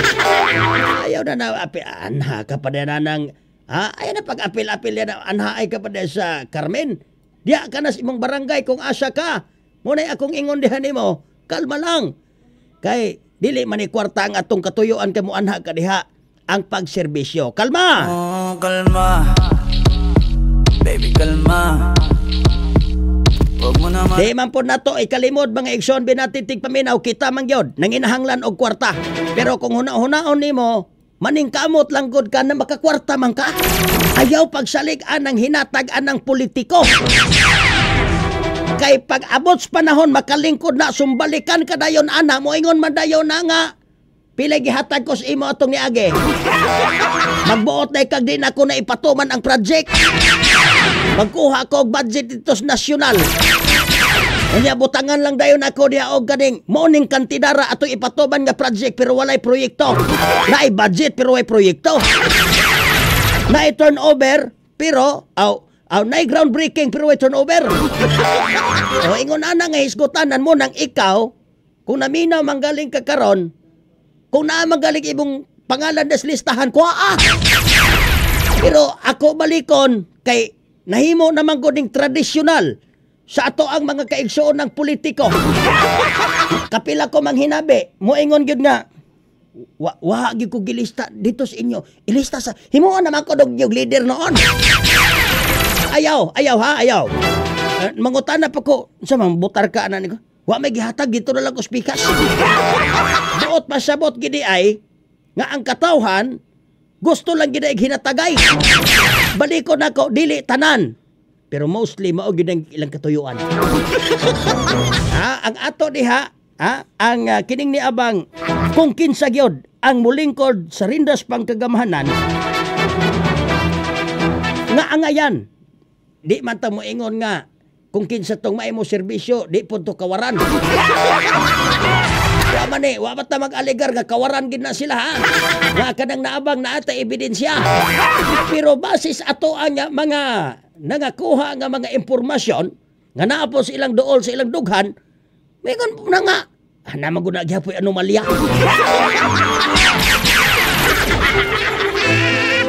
Ayaw na na anha ka pa din na ng ha? Ayaw na pag-apil-apil yan anha ay ka pa din sa Carmen. Diya ka na sa imong barangay kung asa ka. Muna'y akong ingon diha nimo, kalma lang. Kay dili man ni kwarta ang atong katuyuan kay moanha ka diha ang pagserbisyo. Kalma. Oh, kalma. Baby, kalma. Wag mo naman. Di man po nato ikalimod mga igsoon binati tigpaminaw kita man gyud nanginahanglan og kwarta. Pero kung huna-hunaon nimo, maningkamot lang gud ka na makakwarta man ka. Ayaw pagsalig anang hinatag anang politiko. Kay pag abot sa panahon makalingkod na sumbalikan ka dayon ana moingon man dayon na nga pila gihatag ko sa imo atong niagi. Magbuot na kag di na ko na ipatuman ang project. Magkuha ko og budget dito sa nasyonal. Unya butangan lang dayon ako diha og ganing morning kantidara atong ipatuman nga project pero walay proyekto. Naay budget pero walay proyekto. Naay turnover pero aw naay groundbreaking pero walay turnover. O ingon ana nga hisgutanan mo nang ikaw kung naminaw manggaling ka karon, kung naa manggaling imong pangalan des listahan ko ah. Pero ako balikon kay nahimo naman ko ning tradisyonal sa ato ang mga kaigsoon ng politiko. Kapila ko manghinabi, moingon gyud nga wa gyud ko gilista dito sa inyo. Ilista sa himuon naman ko dog yung leader noon. Ayaw, ayaw ha, ayaw. Mangutana pa ko, sa man butar ka ana niko. Wa may gihatag dito na lang ko spikas. Buot pasabot gidi ay nga ang katawhan gusto lang gid ay hinatagay. Balikon ako dili tanan. Pero mostly mao gid ang ilang katuyuan. Ha, ang ato diha, ha, ang kining ni abang kung kinsa gyud ang mulingkod sa rindas pangkagamhanan nga angayan. Di man ta moingon nga kung kinsa tong maimo serbisyo, di pud to kawaran. Wa man eh, wa man ta mag-alegar nga kawaran gid na sila ha. Nga kanang naabang naa ta ebidensya. Pero basis ato ang mga nangakuha nga mga impormasyon nga naa po sa ilang duol sa ilang dughan, mingon na nga ana man gud na gyapoy anomalya.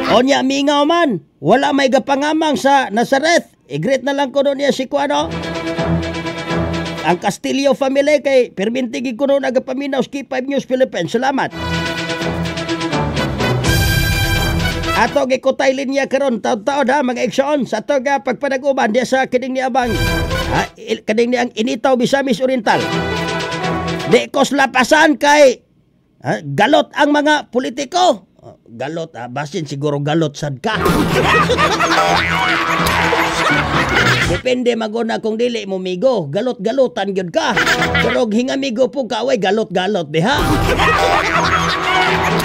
Onya mingaw man, wala may gapangamang sa Nazareth. I-greet na lang ko doon niya si Kuano. Ang Castillo family kay perminti gid kuno nagapaminaw sa K5 News Philippines. Salamat. Ato gikutay linya karon taud-taud ha mga igsoon sa ato ga pagpanag-uban diya sa kining ni abang kining ni ang Initaw Misamis Oriental. Di kos lapasan kay galot ang mga politiko. Galot basin siguro galot sad ka. Depende maguna kung dili mo migo, galot-galotan gyud ka. Pero hingamigo po ka, way galot-galot diha.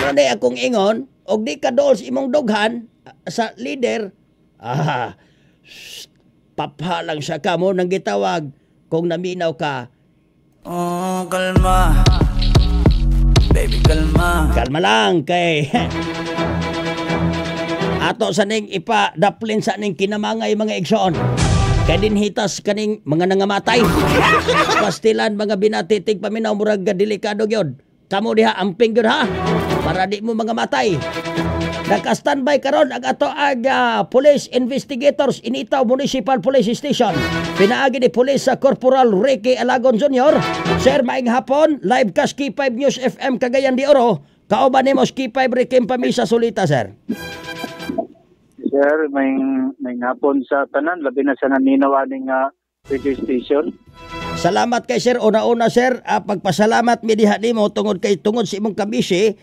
Ano akong ingon, og di ka dool sa imong dughan sa leader, papha lang siya ka mo nang gitawag kung naminaw ka. Oh, kalma. Baby, kalma. Kalma lang kay ato sa ning ipa-daplin sa ning kinamangay mga igsoon. Kay dinhitas kaning mga nangamatay. Pastilan mga binatitig paminaw murag delikado gyud. Kamo diha amping gyud ha para di mo mga matay. Naka-standby karon ang ato ag police investigators Initaw Municipal Police Station. Pinaagi ni Police sa Corporal Ricky Alagon Jr. Sir, maing hapon, live cast K5 News FM Cagayan de Oro. Kauban nimo K5 Ricky Pamisa Solita, sir. Sir, may hapon sa tanan, labi na sa naminaw aning radio station. Salamat kay sir. Una-una sir, pagpasalamat mi diha nimo tungod kay tungod sa imong kabisi,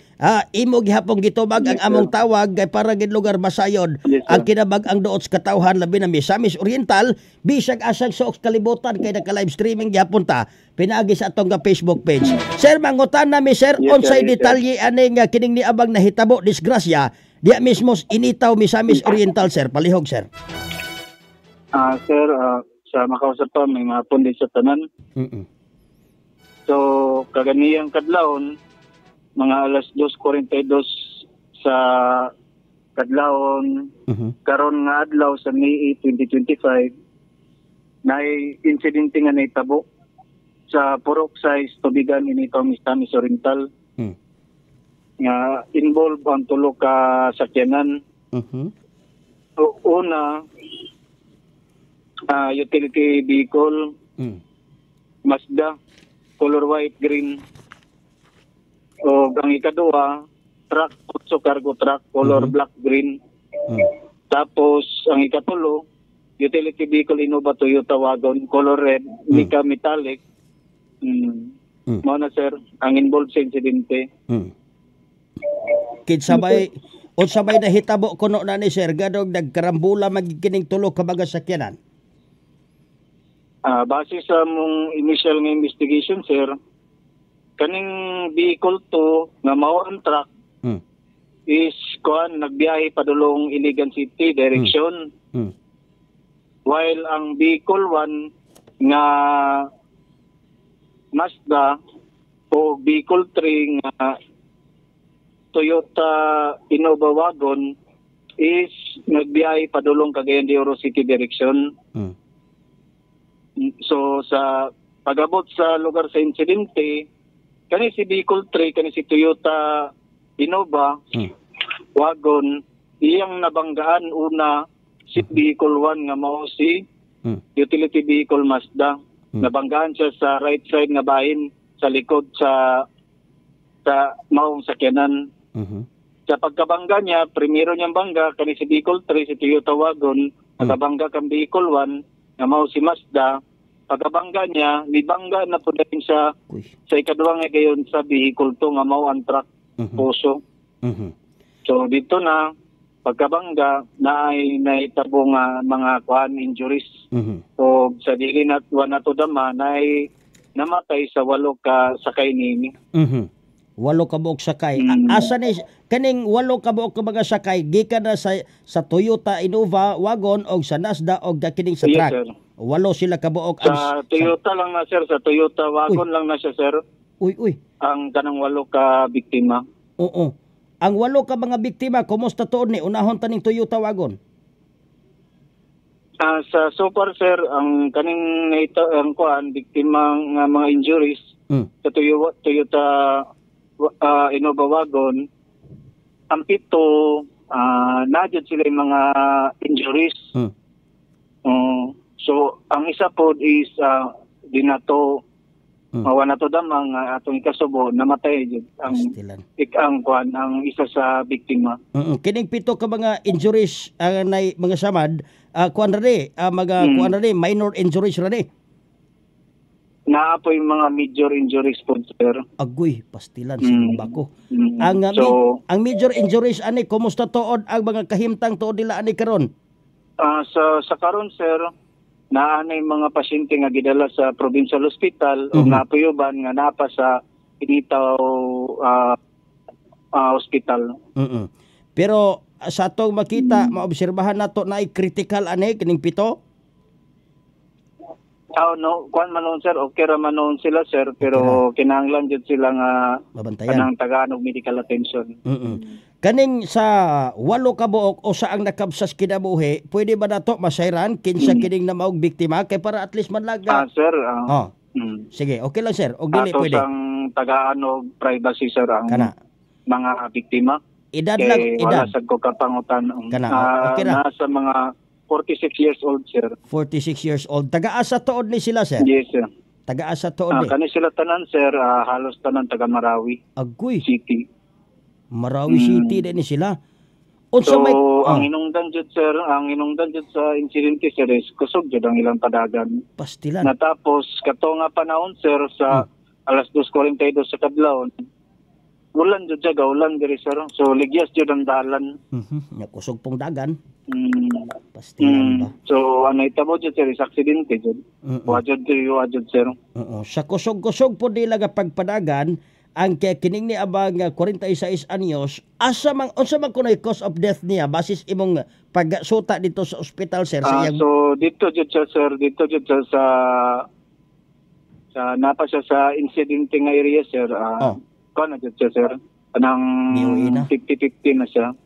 imo gihapon gitubag ang among tawag kay para gid lugar masayon ang kinabag-ang duot sa katawhan labi na Misamis Oriental bisag asang suok kalibutan kay naka live streaming gihapon ta pinaagi sa atong Facebook page. Sir, mangutan na mi sir, yes, unsay sir, detalye aning kining niabang nahitabo disgrasya diya mismo Initaw Misamis Oriental sir, palihog sir. Sir, sa makausap pa, may mga pundi sa tanan. So, kaganiyang kadlawon, mga alas 2:42 sa kadlawon, karon nga adlaw sa May 2025, naay insidente nga nahitabo sa Purok Size, Tubigan, Initaw, Misamis Oriental. Nga involved ang tulo ka sakyanan. So, una, utility vehicle, Mazda color white green. O ang ikaduha truck, also cargo truck color black green. Tapos ang ikatulo utility vehicle Innova Toyota wagon color red, mica metallic. Mao na sir ang involved sa insidente. Kinsa bay unsa may nahitabo kuno na ni sir gadog nagkarambula magikining tulo ka mga sakyanan? Base sa mong initial nga investigation sir, kaning vehicle 2 nga mao ang truck is kuan nagbiyahe padulong Iligan City direction. While ang vehicle 1 nga Mazda o vehicle 3 nga Toyota Innova wagon is nagbiyahe padulong Cagayan de Oro City direction. So sa pag-abot sa lugar sa insidente, kani si vehicle 3, kani si Toyota Innova wagon, iyang nabanggaan una si vehicle 1 nga mao si utility vehicle Mazda. Nabanggaan siya sa right side nga bahin sa likod sa maong sakyanan. Sa pagkabangga niya, primero niyang bangga kani si vehicle 3, si Toyota wagon, nakabangga kang vehicle 1 nga mao si Mazda. Pagkabangga niya, mibangga na po din siya sa ikaduha nga gayon sa vehicle 2 nga mao ang truck puso. So dito na pagkabangga na ay nahitabo nga mga kuan injuries. So sa dili na wa nato dama na ay namatay sa 8 ka sakay nini. 8 ka buok sakay. Asa ni kaning 8 ka buok ka mga sakay gikan na sa Toyota Innova wagon og sa Mazda og kining sa truck. Yes, sir. 8 sila ka buok. Sa Toyota lang na sir, sa Toyota wagon lang na siya sir. Uy. Ang kanang 8 ka biktima. Oo. Ang 8 ka mga biktima, kumusta tuod ni unahon taning Toyota wagon? Sa so far sir, ang kaning ang kuan biktima nga mga injuries sa Toyota Innova wagon, ang 7 na jud sila yung mga injuries. So ang isa po is di nato mawa nato damang atong ikasubo namatay jud ang kuan ang isa sa biktima. Kining 7 ka mga injuries nay mga samad kuan ra ni mga kuan ra ni minor injuries ra ni. Naa po yung mga major injuries po sir. Agoy, pastilan sa bako. Ang so, ang major injuries ani kumusta tuod ang mga kahimtang tuod nila ani karon? Sa karon sir, naa na yung mga pasyente nga gidala sa provincial hospital o napuyuban nga napa sa Initaw hospital. Pero sa atong makita, maobserbahan nato na ay critical ani kining 7? Oh, no, kuan man noon sir, okay ra man noon sila sir, pero kinahanglan jud sila nga kanang tagaan og medical attention. Kaning sa 8 ka buok o sa ang nakabsas kinabuhi, pwede ba nato masayran kinsa kining namaog biktima kay para at least man lang sir, Sige, okay lang sir, og dili pwede. Ato sang tagaan og privacy sir ang kana mga biktima. Edad lang, edad. Wala sad ko kapangutan. Kana, okay ra. Nasa mga 46 years old sir. 46 years old. Taga-asa tuod ni sila sir? Yes sir. Taga-asa tuod ni? Kani sila tanan sir, halos tanan taga Marawi Agoy. City. Marawi City din ni sila. Unsa so, may ang hinungdan jud sir, ang hinungdan jud sa insidente sir is kusog jud ang ilang padagan. Pastilan. Natapos kato nga panahon sir sa alas 2:42 sa kadlawon. Ulan jud siya, gaulan diri sir. So ligyas jud ang dalan. Nya kusog pong dagan. Pastilan ba? So ang nahitabo jud sir is aksidente jud. Wa jud sir. Oo, sa kusog-kusog po nila nga pagpadagan ang kining ni abang 46 anyos, asa man unsa man kunoy cause of death niya basis imong pagsuta dito sa ospital sir sa iyang. So dito jud siya sir, dito jud siya sa napa siya sa incident nga area sir. Kuan na jud siya sir. Anang 50-50 na siya.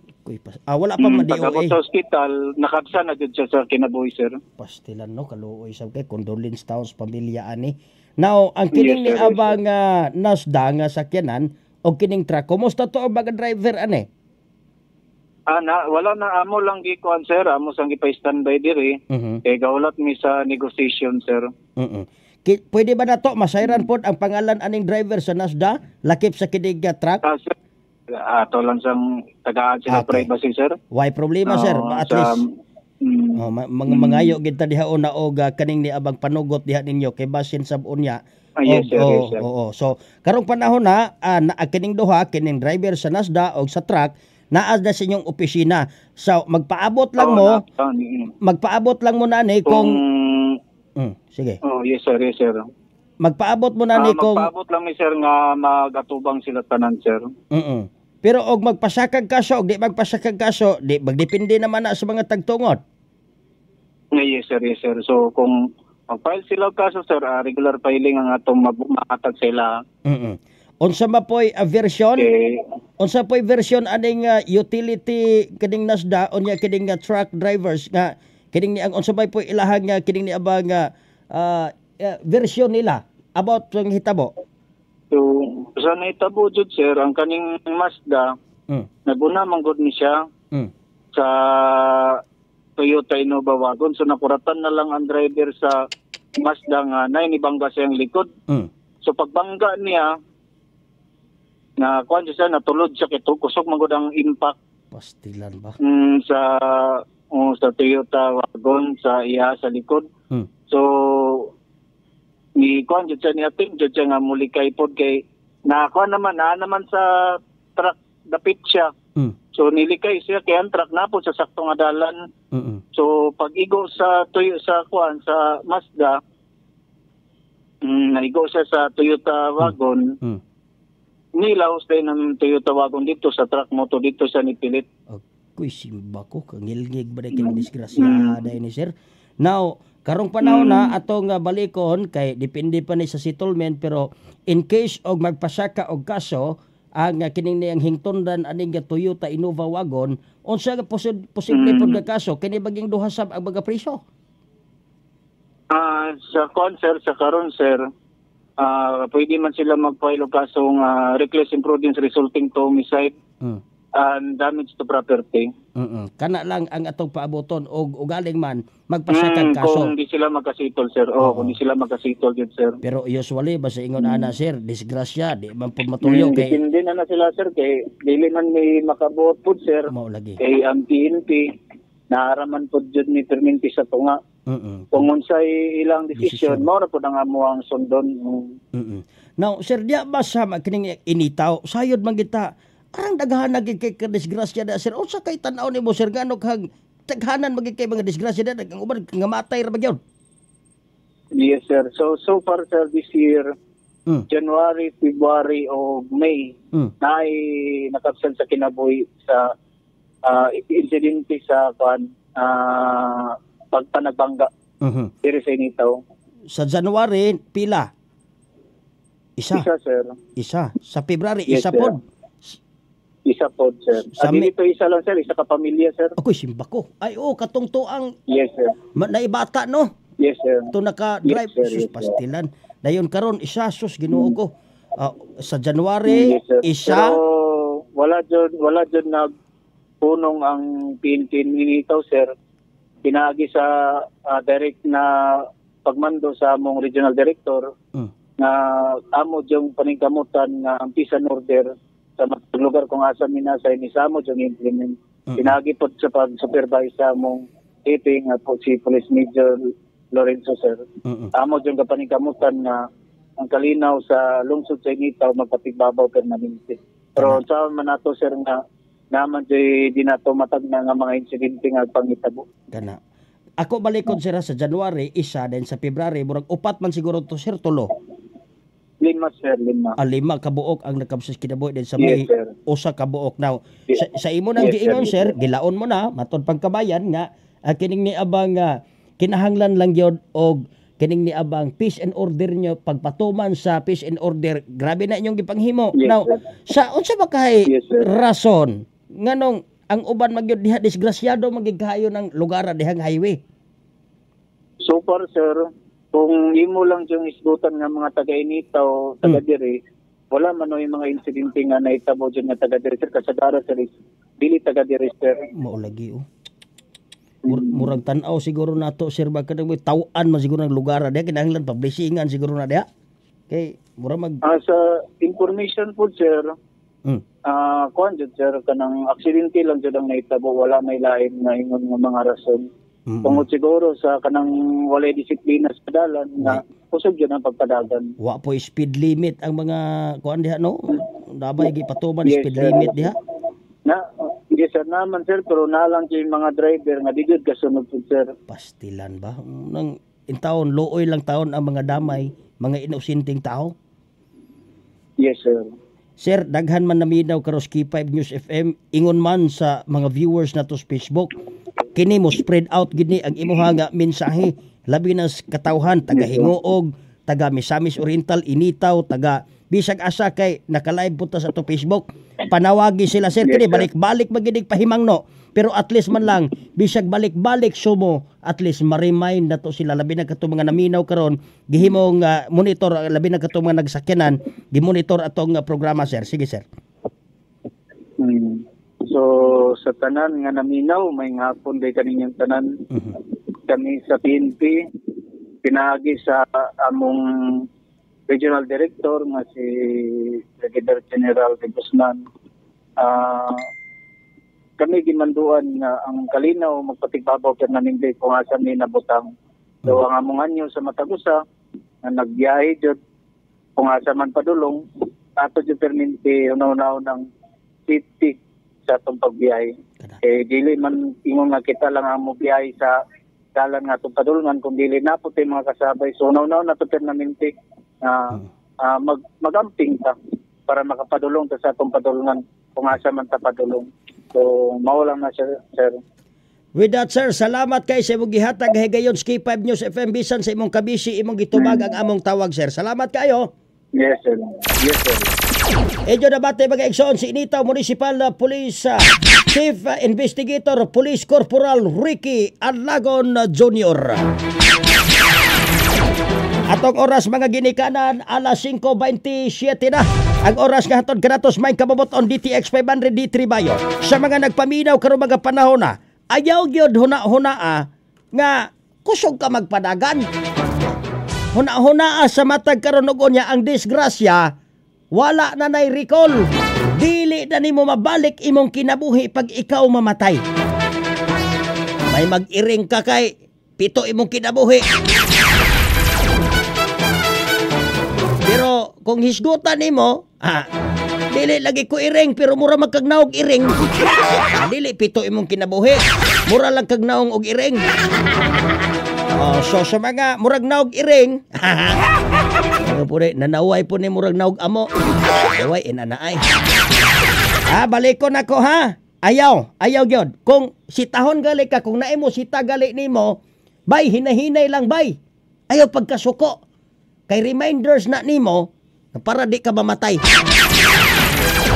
Wala pa man DOA. Pag-abot sa ospital, nakabsa na jud siya sa kinabuhi sir. Pastilan no, kaluoy sab kay condolence taon sa pamilya ani. Now, ang kining ni abang Mazda nga sakyanan o kining truck, kumusta to ang mga driver ane? Wala na, amo lang gikuan sir, amo sang gipa-standby diri. Kay gaulat mi sa negotiation sir. Pwede ba nato masayran pod ang pangalan aning driver sa Mazda lakip sa kinig truck? Sir, ato lang sang tagaan sila privacy, sir. Why problema, sir? At least mga mangayo gid ta diha una og kaning ni abang panugot diha ninyo kay basin sab unya. Yes, sir, yes, sir. Oo. So karong panahon na kining duha, kining driver sa Mazda og sa truck naa na sa inyong opisina. So magpaabot lang mo. Magpaabot lang mo nani kung sige. Oh, yes sir, yes sir. Magpaabot mo nani kung magpaabot lang mi sir nga magatubang sila tanan, sir. Pero og magpasakag kaso og di magpasakag kaso, di magdepende naman na sa mga tagtungod. Yes sir, yes sir. So kung mag-file sila og kaso sir, regular filing ang atong mahatag sila. Unsa ma poy version? Okay. Unsa poy version aning utility kining Mazda unya kining truck drivers nga kining ni ang unsa may poy ilahang nga kining ni abang version nila about ang hitabo? So sa nahitabo jud sir, ang kaning Mazda naguna man gud ni siya sa Toyota Innova wagon. So nakuratan na lang ang driver sa Mazda nga nay nibangga siyang likod. So pagbangga niya na kuan siya, natulod siya kay kusog man gud ang impact. Pastilan ba? Sa Toyota wagon sa iya sa likod. So ni kuan jud siya, ni atim jud siya nga mulikay pod kay na kuan naman naa naman sa truck dapit siya. So nilikay siya kay ang truck na po sa sakto nga dalan. So pag-igo sa Toyo sa kuan sa Mazda, naigo siya sa Toyota wagon. Nilaos din ang Toyota wagon dito sa truck moto dito sa nipilit. Kuy simba ko kangilngig ba kay disgrasya dai ni sir. Now karong panahon na atong balikon kay depende pa ni sa settlement, pero in case og magpasaka og kaso ang kining niyang hingtundan aning Toyota Innova wagon, unsa nga posible pod nga kaso kini baging duha sab ang mga priso? Sa concert sa karon sir, pwede man sila mag-file og kasong reckless imprudence resulting to homicide and damage to property. Kana lang ang atong paaboton og ugaling man magpasakag kaso. Kung di sila magkasitol sir. Oh, kung di sila magkasitol yun sir. Pero usually basta ingon ana sir, disgrasya di man pud matuyo kay depende na sila sir kay dili man may makabuot pud sir. Mao lagi. Kay ang PNP naaraman pud jud ni perminti sa tunga. Kung unsay ilang desisyon, mao ra pud ang amoang sundon. Now sir, diya ba sa kining initaw sayod man kita arang daghan na kay disgrasya da sir. Unsa kay tan-aw nimo sir ngano kag taghanan magid kay mga disgrasya da ang uban nga matay ra ba gyud? Yes sir. So far sir this year, January, February o May, naay nakabsan sa kinabuhi sa insidente sa kuan pagpanagbangga. Diri sa Initaw. Sa January pila? Isa. Isa sir. Isa. Sa February yes, isa sir. Pod. Isa pod sir. Dito isa lang sir, isa ka pamilya sir. Ako'y simba ko. Ay oh, katong tuang. Yes sir. Naibata no? Yes sir. To naka-drive. Yes, sir, sus, yes, sir. Pastilan. Dayon karon isa sus Ginoo ko. Sa January yes, sir. Isa. Pero wala jud nagpunong ang PNP nito sir. Pinaagi sa direct na pagmando sa among regional director na amo yung paningkamutan nga ang peace and order sa matag lugar kung asa minasa ni sa amo yung implement. Pinaagi pod sa pag-supervise sa among hepe nga po si Police Major Lorenzo sir. Amo yung kapaningkamutan nga ang kalinaw sa lungsod sa Initaw magpatigbabaw permanente. Pero sa man nato sir nga naman di nato matag na nga mga insidente nga pangitabo. Kana. Ako balikon sir sa January isa, then sa February murag upat man siguro to sir, tulo. Lima sir, lima. Lima kabuok ang nakabsas kinabuhi din sa May, yes, sir. Usa kabuok now. Yes. Sa imo nang yes, giingon sir, gilaon mo na matod pagkabayan nga kining ni abang kinahanglan lang gyud og kining ni abang peace and order nyo pagpatuman sa peace and order. Grabe na inyong gipanghimo. Yes, now sir. Sa unsa ba kay yes, sir. Rason nganong ang uban magyud diha disgrasyado magigkayo ng lugar dihang highway? So far sir, kung imo lang yung isgutan nga mga taga-Initaw, taga-diri, wala man yung mga insidente nga naitabo dyan nga taga-diri sir. Kasagara sir is dili taga-diri sir. Mao lagi oh. Murag tan-aw siguro nato sir ba kanang taw-an man siguro ng lugar diha kinahanglan publishingan siguro na diha. Kay mura mag sa information po sir. Kuan jud sir kanang aksidente lang jud ang nahitabo, wala may lain nga ingon nga mga rason. Tungod siguro sa kanang walay disiplina sa dalan nga kusog jud ang pagpadagan. Wa po speed limit ang mga kuan diha no? Dabay gipatuman yes, speed sir. Limit diha. Na yes sir naman sir, pero nalang jud mga driver nga di jud kasunod pud sir. Pastilan ba? Nang intawon luoy lang taon ang mga damay, mga inosenteng tao. Yes sir. Sir, daghan man naminaw karos K5 News FM, ingon man sa mga viewers nato sa Facebook, kini mo spread out gini ang imuha nga mensahe labi na sa katawhan taga Hingoog, taga Misamis Oriental, Initaw, taga bisag asa kay naka-live punta sa ato Facebook. Panawagi sila sir, kini balik-balik magidig pahimangno, pero at least man lang bisag balik-balik sumo, at least ma-remind nato sila labi na kato mga naminaw karon gihimong monitor, labi na kato mga nagsakyanan, gi-monitor atong programa sir. Sige sir. So sa tanan nga naminaw, may hapon kay kaninyong tanan. Kami sa PNP pinaagi sa among Regional Director nga si Brigadier General De Guzman. Kami gimanduan nga ang kalinaw magpatigbabaw permanente kung asa mi nabutang. So ang among anyo sa matagusa nga nagbiyahe jud kung asa man padulong, ato jud permanente unaw-unaw ng safety sa atong pagbiyahe. Eh dili man ingon nga kita lang ang mobiyahe sa dalan nga atong padulungan, kung dili na po mga kasabay. So unaw-unaw na to permanente magamping ta para makapadulong ta sa atong padulungan kung asa man ta padulong. So mao lang na siya sir. With that sir, salamat kay sa imong gihatag higayon sa K5 News FM bisan sa imong kabisi imong gitubag ang among tawag sir. Salamat kayo. Yes sir. Yes sir. Edyo nabate mga igsoon si Initaw Municipal Police Chief Investigator Police Corporal Ricky Alagon Jr. Atong oras mga ginikanan, alas 5:27 na. Ang oras nga hatod kanatos may kababot-on DTX 500 D3 Bayo. Sa mga nagpaminaw karon mga panahon na, ayaw gyud huna-hunaa nga kusog ka magpadagan. Huna-hunaa sa matag karon og unya ang disgrasya, wala na nay recall. Dili na nimo mabalik imong kinabuhi pag ikaw mamatay. May mag-iring ka kay pito imong kinabuhi. Pero kung hisgutan nimo, dili lagi ko iring pero mura magkagnaog iring. Dili pito imong kinabuhi, mura lang kagnaong og iring. Oh, so sa mga murag naog iring, ano po rin, nanaway po ni murag naog amo. Naway, inanaay. Balikon ako ha. Ayaw, ayaw gyud. Kung sitahon gali ka, kung naimo sita gali nimo, bay, hinahinay lang bay. Ayaw pagkasuko. Kay reminders na nimo para di ka mamatay.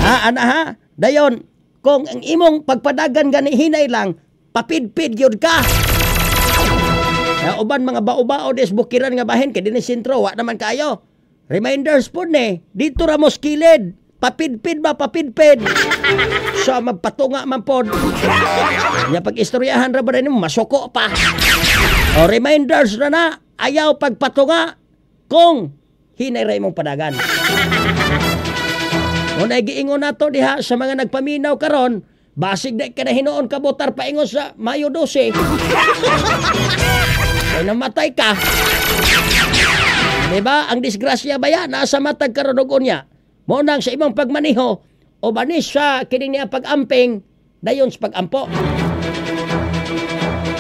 Ha, ana ha. Dayon, kung ang imong pagpadagan gani hinay lang, papidpid gyud ka. Uban mga bao-bao des bukiran nga bahin kay dinhi sentro wa naman kaayo. Reminders po ni, dito ra mo skilid. Papidpid ba papidpid. So magpatunga man pod. Nya pag istoryahan ra ba nimo masuko pa. O reminders ra na, ayaw pagpatunga kung hinay ra imong padagan. Unay giingon nato diha sa mga nagpaminaw karon, basig di ka na hinuon kabotar paingon sa Mayo 12. Ay namatay ka. Diba? Ang disgrasya ba yan? Nasa matag karon og unya. Mao nang sa imong pagmaniho o banis sa kining niya pag-amping dayon sa pag-ampo.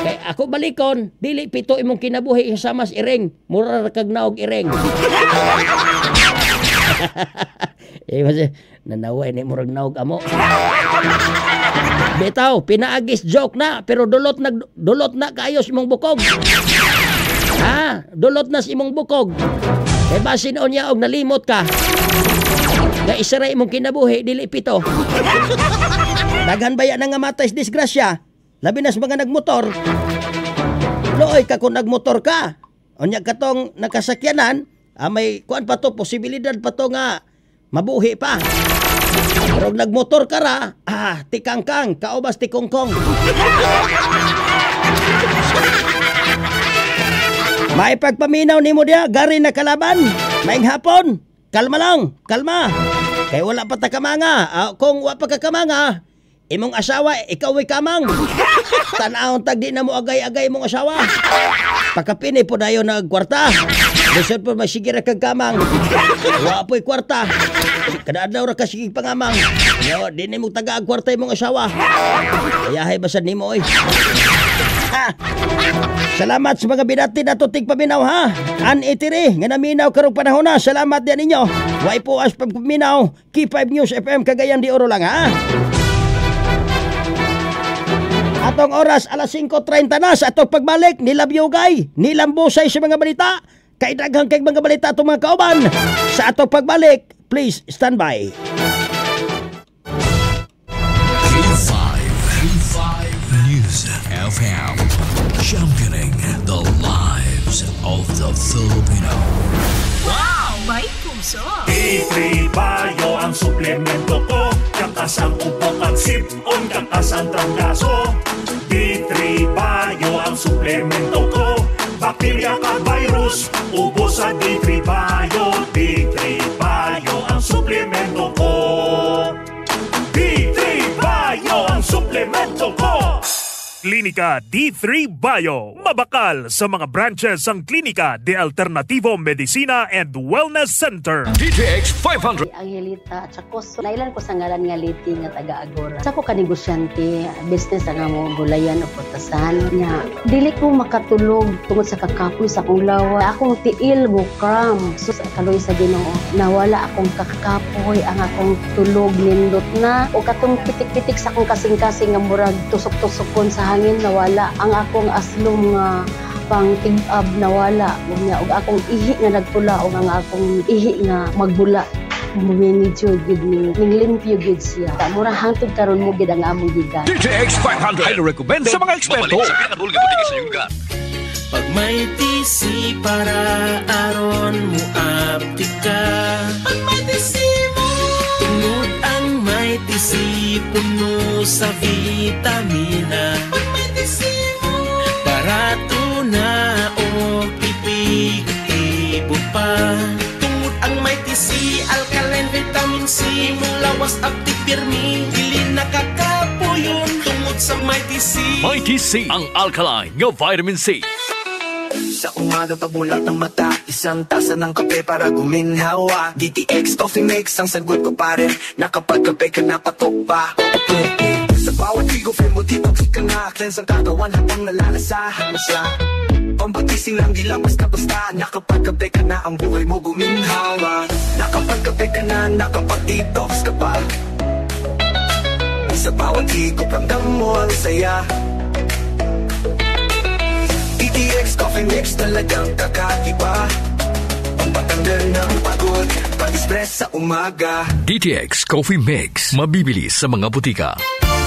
Kay ako balikon, dili pito imong kinabuhi sa mas iring, mura ra kag naog iring. Eh kasi nanaway ni murag naog amo. Bitaw, pinaagis joke na pero dulot na kaayos imong bukog. Ha, dulot na sa imong bukog. Kay basin unya og nalimot ka. Nga isa ra imong kinabuhi dili pito. Daghan baya na nga matay sa disgrasya. Labi na sa mga nagmotor. Looy ka kung nagmotor ka. Unya katong nakasakyanan, may kuan pa to, posibilidad pa to nga mabuhi pa. Pero nagmotor ka ra, tikangkang, kaubas tikongkong. May pagpaminaw nimo diya, gari na kalaban. Maing hapon. Kalma lang, kalma. Kay wala pa ta kamanga. Kung wa pa ka kamanga, imong asawa, ikaw ay kamang. Tanawon tag di na mo agay-agay imong asawa. Pakapini po dayon na kwarta. Lisod po masigira kag kamang. Wa po'y kwarta. Kada adlaw ra ka sige pangamang. Yo, di nimo taga ang kwarta imong asawa. Ayahay basad nimo oy. Ha. Salamat sa mga binati na to tigpaminaw ha. An itiri nga naminaw karong panahon na. Salamat din ninyo. Way po as pagpaminaw. K5 News FM Cagayan de Oro lang ha. Atong oras alas 5:30 na sa atong pagbalik nilabyugay, nilambusay sa mga balita. Kay daghang kay mga balita atong mga kauban. Sa atong pagbalik, please stand by. K5 News FM, championing the lives of the Filipino. Wow! May puso! D3 Bio ang suplemento ko. Kakas ang upo kag sipon, kakas ang trangkaso. D3 Bio ang suplemento ko. Bakterya ka virus, ubos sa D3 Bio. D3 Bio ang suplemento ko. D3 Bio ang suplemento ko. Klinika D3 Bio. Mabakal sa mga branches ang Klinika de Alternativo Medicina and Wellness Center. DTX 500. Angelita at sako so, nailan ko sa ngalan nga liti nga taga Agora. Sa ko kanegosyante, business ang amo gulayan o putasan nya. Dili ko makatulog tungod sa kakapoy sa akong lawa. Akong tiil mo cram. So sa kaloy sa Ginoo, nawala akong kakapoy, ang akong tulog nindot na o katong pitik-pitik sa akong kasing-kasing nga murag tusok-tusokon sa hangin nawala. Ang akong aslom nga pang tig-ab nawala unya og akong ihi nga nagtula og ang akong ihi nga magbula. Medyo gid ning limpyo gid siya. Mura hangtod karon mo gid ang among gigan. DTX 500 highly recommended sa mga eksperto. Sa pinadul nga butika sa iyong. Pag may TC para aron mo aptik ka. Pag may TC mo, tungod ang may TC puno sa vitamina. Pag may TC mo, barato na og epektibo pa. Tungod ang may TC, alkaline vitamin C, mong lawas aptik pirmi, dili nakakapuyon tungod sa may TC. Mighty C, ang alkaline nga vitamin C. Sa umaga pagmulat ng mata, isang tasa ng kape para guminhawa. DTX Coffee Mix ang sagot ko pare, nakapagkape ka na patok pa. Sa bawat higop mo detox ka na, cleanse ang katawan habang nalalasahan mo siya. Pambagising lang di lang basta-basta, nakapagkape ka na ang buhay mo guminhawa. Nakapagkape ka na, nakapag-detox ka pa. Sa bawat higop ramdam mo ang saya. DTX Coffee Mix talagang kakaiba. Pampatanggal ng pagod, pag-stress sa umaga. DTX Coffee Mix, mabibili sa mga butika.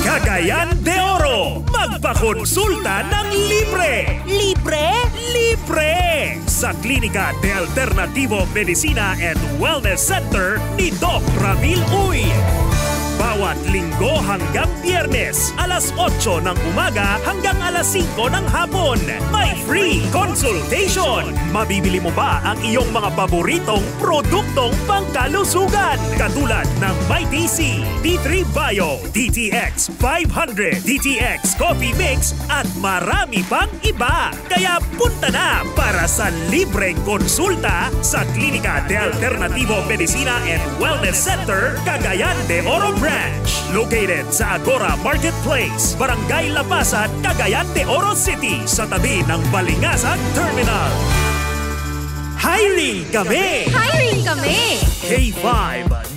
Cagayan de Oro, magpakonsulta ng libre. Libre? Libre! Sa Klinika de Alternativo Medicina and Wellness Center ni Doc Ramil Uy. Bawat Linggo hanggang Biyernes, alas 8 ng umaga hanggang alas 5 ng hapon. May free consultation. Mabibili mo ba ang iyong mga paboritong produktong pangkalusugan? Katulad ng Mighty C, D3 Bio, DTX 500, DTX Coffee Mix at marami pang iba. Kaya punta na para sa libreng konsulta sa Klinika de Alternativo Medicina and Wellness Center, Cagayan de Oro Branch. Located sa Agora Marketplace, Barangay Lapasan, Cagayan de Oro City, sa tabi ng Balingasag Terminal. Hiring kami! Hiring kami! K5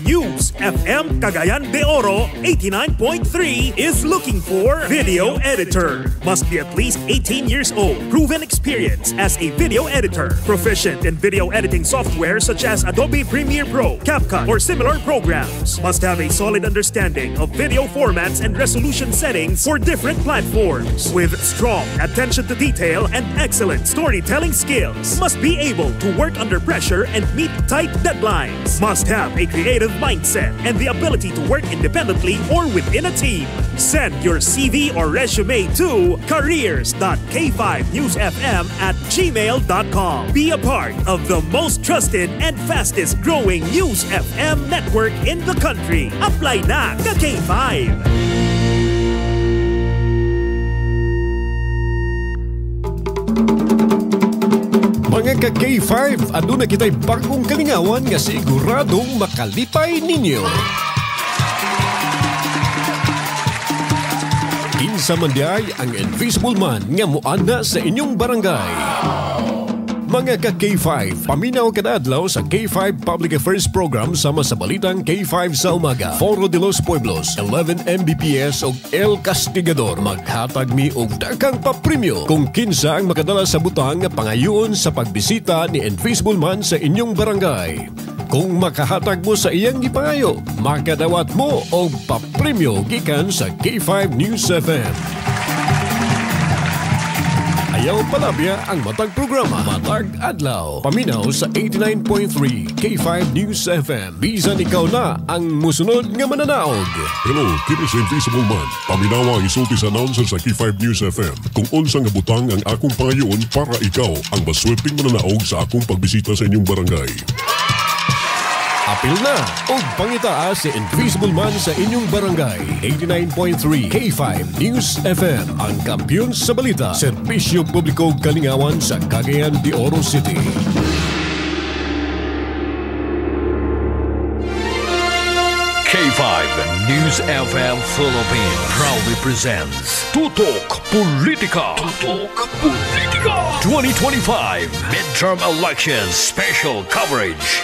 News FM Cagayan de Oro 89.3 is looking for video editor. Must be at least 18 years old. Proven experience as a video editor. Proficient in video editing software such as Adobe Premiere Pro, CapCut, or similar programs. Must have a solid understanding of video formats and resolution settings for different platforms. With strong attention to detail and excellent storytelling skills. Must be able to work under pressure and meet tight deadlines. Must have a creative mindset and the ability to work independently or within a team. Send your CV or resume to careers.k5newsfm@gmail.com. Be a part of the most trusted and fastest growing News FM network in the country. Apply na ka K5! Mga ka-K5, aduna kita'y bagong kalingawan nga siguradong makalipay ninyo. Kinsa man diay ang Invisible Man nga muana sa inyong barangay. Mga ka-K5, paminaw kada adlaw sa K5 Public Affairs Program sama sa Balitang K5 sa umaga. Foro de los Pueblos, 11 Mbps og El Castigador. Maghatag mi og daghang papremyo kung kinsa ang makadala sa butang nga pangayoon sa pagbisita ni Invisible Man sa inyong barangay. Kung makahatag mo sa iyang gipangayo, makadawat mo og papremyo gikan sa K5 News FM. Ayaw palabya ang matag programa. Matag Adlaw. Paminaw sa 89.3 K5 News FM. Bisan ikaw na ang musunod nga mananaog. Hello, kini si Invisible Man. Paminaw ang isulti sa announcer sa K5 News FM. Kung unsa nga butang ang akong pangayoon para ikaw ang maswerteng mananaog sa akong pagbisita sa inyong barangay. Apil na og pangitaa si Invisible Man sa inyong barangay. 89.3 K5 News FM, ang kampiyon sa balita. Serbisyo publiko kalingawan sa Cagayan de Oro City. K5 News FM Philippines proudly presents Tutok Politika. Tutok Politika 2025 Midterm Elections Special Coverage.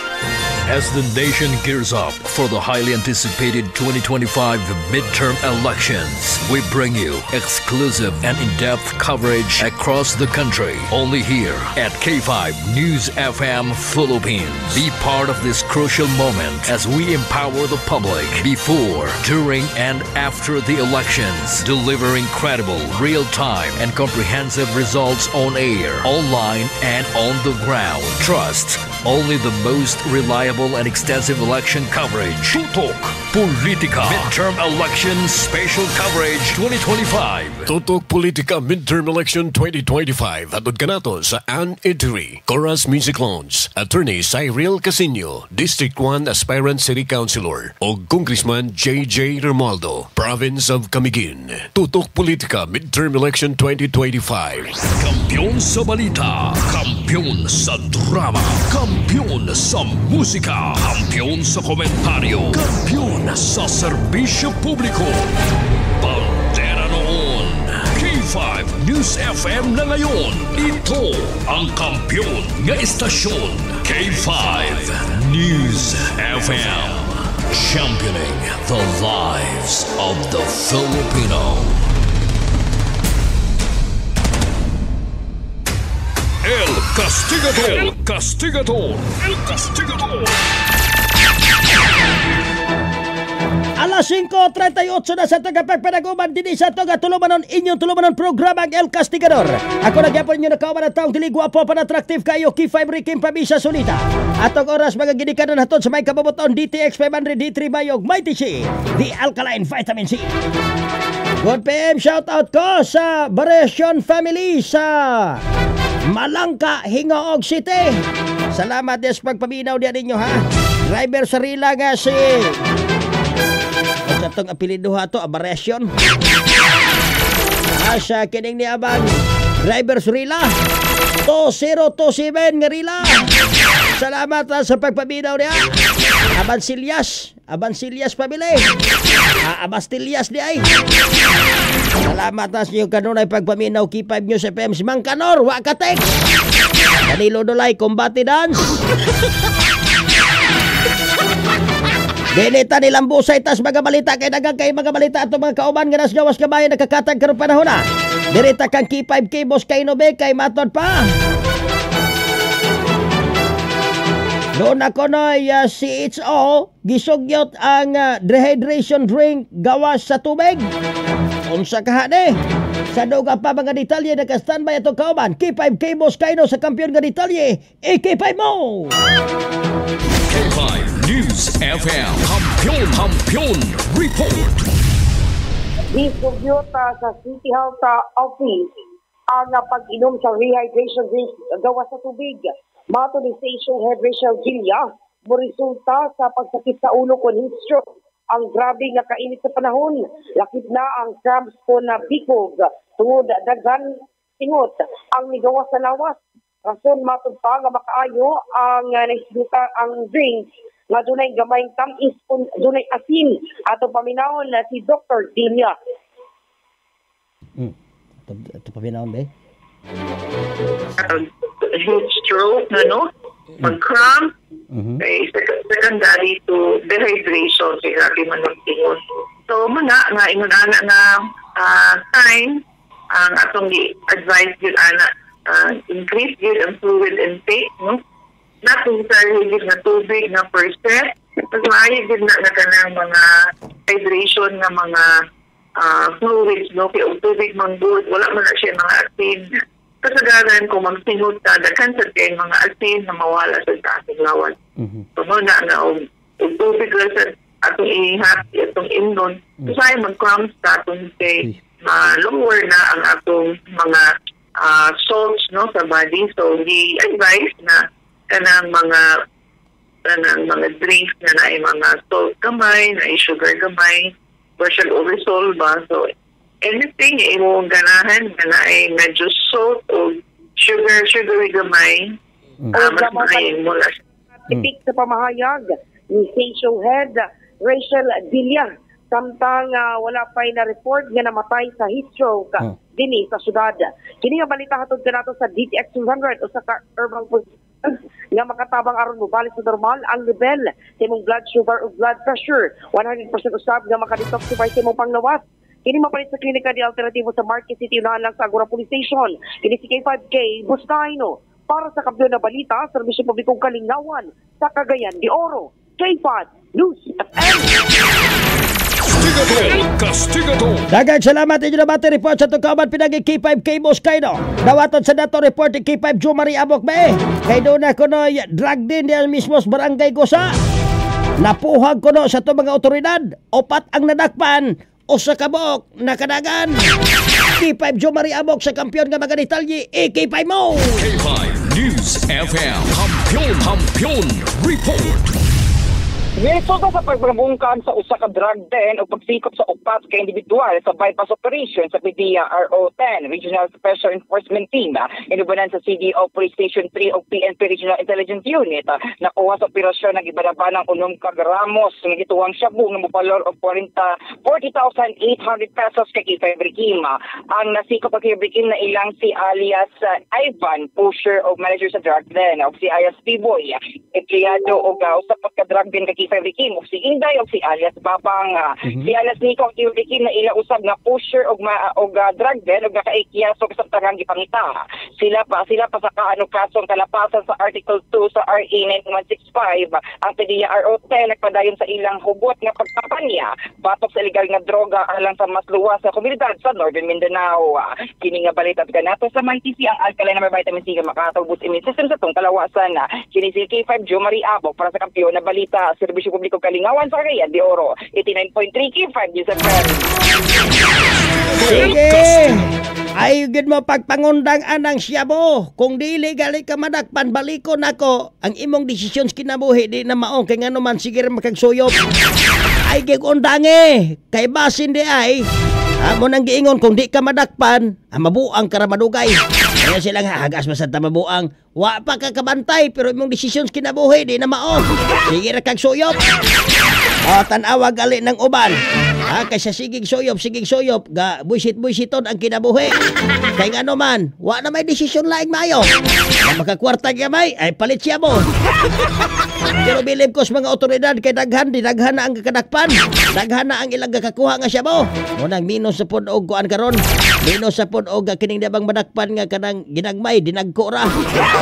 As the nation gears up for the highly anticipated 2025 midterm elections, we bring you exclusive and in-depth coverage across the country. Only here at K5 News FM Philippines. Be part of this crucial moment as we empower the public before, during, and after the elections, delivering credible, real-time, and comprehensive results on air, online, and on the ground. Trust only the most reliable and extensive election coverage. Tutok Politika Midterm Election Special Coverage 2025. Tutok Politika Midterm Election 2025. Hatod kanato sa Ann Eatery, Coras Music Lounge, Attorney Cyril Casino, District 1 Aspirant City Councilor, o Congressman J.J. Romualdo, Province of Camiguin. Tutok Politika Midterm Election 2025. Kampiyon sa balita, kampiyon sa drama, kampiyon sa musika, kampiyon sa komentaryo, kampiyon sa serbisyo publiko. Bandera noon, K5 News FM na ngayon. Ito ang kampiyon nga istasyon, K5 News FM. Championing the lives of the Filipino. El Castigador. El Castigador. El Castigador. Alas 5:38 na sa tagapagpanaguman dinhi sa toga tulumanon inyong tulumanon programa ang El Castigador. Ako nagyapon inyo nakauban ang taong dili gwapo pan attractive kayo K5 Rikim Pabisa Solita. Atong oras mga ginikanan hatod sa may kababoton DTX 500 D3 Bayog Mighty C, the Alkaline Vitamin C. Good PM, shout out ko sa Baresion family sa Malangka, Hingoog City. Salamat des pagpaminaw diyan ninyo ha. Driver sa rila nga si sa itong apelido ha to, Abaresion. Asa kining ni Abang Driver Surila 2027 nga rila. Salamat ha, sa pagpaminaw niya. Abansilyas, Abansilyas pabili. Abastillas di ay. Salamat ha, sa inyong kanunay pagpaminaw K5 News FM si Mang Kanor, wa ka text. Danilo Dolay, Kumbati Dance. Dinita nilang busay tas mga balita kay dagang kay mga balita atong mga kauban nga nasgawas kabayan nakakatag karon panahon na. Dirita kang K5K Boss kay Nobe kay matod pa. Doon ako noy CHO gisugyot ang dehydration drink gawas sa tubig. Unsa kahani? Sa duga pa mga detalye naka-standby atong kauban K5K Boss Kaino sa kampiyon nga detalye. I-K5 mo. K5 News FM. Kampiyon, Kampiyon Report. Disugyota sa City Health Office ang pag-inom sa rehydration drinks gawa sa tubig. Matod ni Station Head Rachel Gilia, moresulta sa pagsakit sa ulo kon heat stroke. Ang grabe nga kainit sa panahon, lakip na ang cramps ko na bikog tungod daghan tingot ang migawas sa lawas. Rason matod pa nga makaayo ang nahisgutan ang drinks nga dunay gamayng tam-is kun dunay asin. Ato paminawon na si Dr. Dilia. Ato paminawon ba? Heat stroke na no? Pag-cramp, okay, secondary to dehydration, kay grabe man magtingon. So muna nga ingon ana nga time ang atong gi-advise gyud ana increase gyud ang fluid intake, no? Not necessarily gyud nga tubig nga per se, mas maayo gyud na nga kanang mga hydration nga mga fluids, no? Kay og tubig man gud, wala man na siya mga asin. Kasagaran kung magsingot ka, daghan sad kay mga asin na mawala sa atong lawas. So muna nga og tubig ra sa atong ihat, atong imnon, usahay mag-cramps ka atong kay ma-lower na ang atong mga salts, no, sa body. So gi-advise na kanang mga drinks na naay mga salt gamay, naay sugar gamay, partial oversalt ba. So anything imong ganahan na naay medyo salt o sugar, sugary gamay, mas maayo mo na. Tipik sa pamahayag ni Station Head Rachel Dilia, samtang wala pa'y na-report nga namatay sa heat stroke dinhi sa syudad. Kini nga balita hatod kanato sa DTX 200 usa ka herbal nga makatabang aron mobalik sa normal ang level sa imong blood sugar ug blood pressure. 100% usab nga makadetoxify sa imong panglawas. Kini mapalit sa klinika di alternatibo sa Marquez City, unahan lang sa Agora Police Station. Kini si K5K Buscaino para sa Kampiyon na Balita, serbisyo publikong kalingawan sa Cagayan de Oro. K5 News FM. Castigador. Daghang salamat inyo na bati report sa tukaman pinagi K5K Buscaino. Dawaton sa dato report ni K5 Jo Marie Abok ba Kay doon na kunoy drug din diyan mismo sa Barangay Gusa. Napuhag kuno sa itong mga otoridad. Opat ang nadakpan. Usa ka buok nakadagan. K5 Jo Marie Abok sa kampiyon nga mga detalye. K5 mo. K5 News FM. Kampiyon, Kampiyon Report. Resulta sa pagpamungkan sa usa ka drug den o pagsikop sa upat ka individual sa bypass operation sa PDEA RO10 Regional Special Enforcement Team inubanan sa CDO Police Station 3 o PNP Regional Intelligence Unit nakuha sa operasyon ang ibanabanang 6 ka gramos nga gituwang shabu nga mobalor og 40,800 pesos kay K5 Rikim. Ang nasikop kay Rikim na ilang si alias Ivan, pusher o manager sa drug den, o si alias P-Boy, empleyado o sa pagka-drug den kay K5 Rikim, o si Inday o si alias Babang. Si alias Nico ang Rikim na ila usab nga pusher og drug den og nakaikiyasog sa tangang gipangita. Sila pa sa kaano kasong kalapasan sa Article 2 sa RA 9165. Ang PDEA RO10 nagpadayon sa ilang hugot nga pagkampanya batok sa ilegal nga droga alang sa mas luwas sa komunidad sa Northern Mindanao. Kini nga balita kanato sa Mighty C, ang alkaline na may vitamin C nga makatubos immune system sa tong kalawasan. Kini si K5 Jo Marie Abok para sa Kampiyon na Balita, Serbisyo Publiko Kalingawan sa Cagayan de Oro, 89.3 K5 News FM. Sige! Ay, gid mo pagpangundang anang siyabo. Kung dili gali ka madakpan, balikon ako. Ang imong desisyon sa kinabuhi, di na maong. Kay nga naman, sige rin makagsuyop. Ay, gig undangi. Kay basin di ay. Amo nang giingon, kung di ka madakpan, mabuang ka ra madugay. Kaya sila nga, hagas masad ta mabuang. Wa pa ka kabantay, pero imong desisyon sa kinabuhi, di na maong. Sige ra kag suyop. O, tan-awa gali ng uban. Ha, kaysa sigig suyop, ga buisit-buisiton ang kinabuhi. Kay nga naman, wa na may desisyon laing maayo. Na makakwarta gamay, ay palit siya mo. Pero bilib ko sa mga otoridad kay daghan, di daghan na ang kakadakpan. Daghan na ang ilang kakakuha nga siya mo. Munang minus sa pod og kuan karon. Minus sa pod og kining dabang madakpan nga kanang ginagmay, dinagko ra.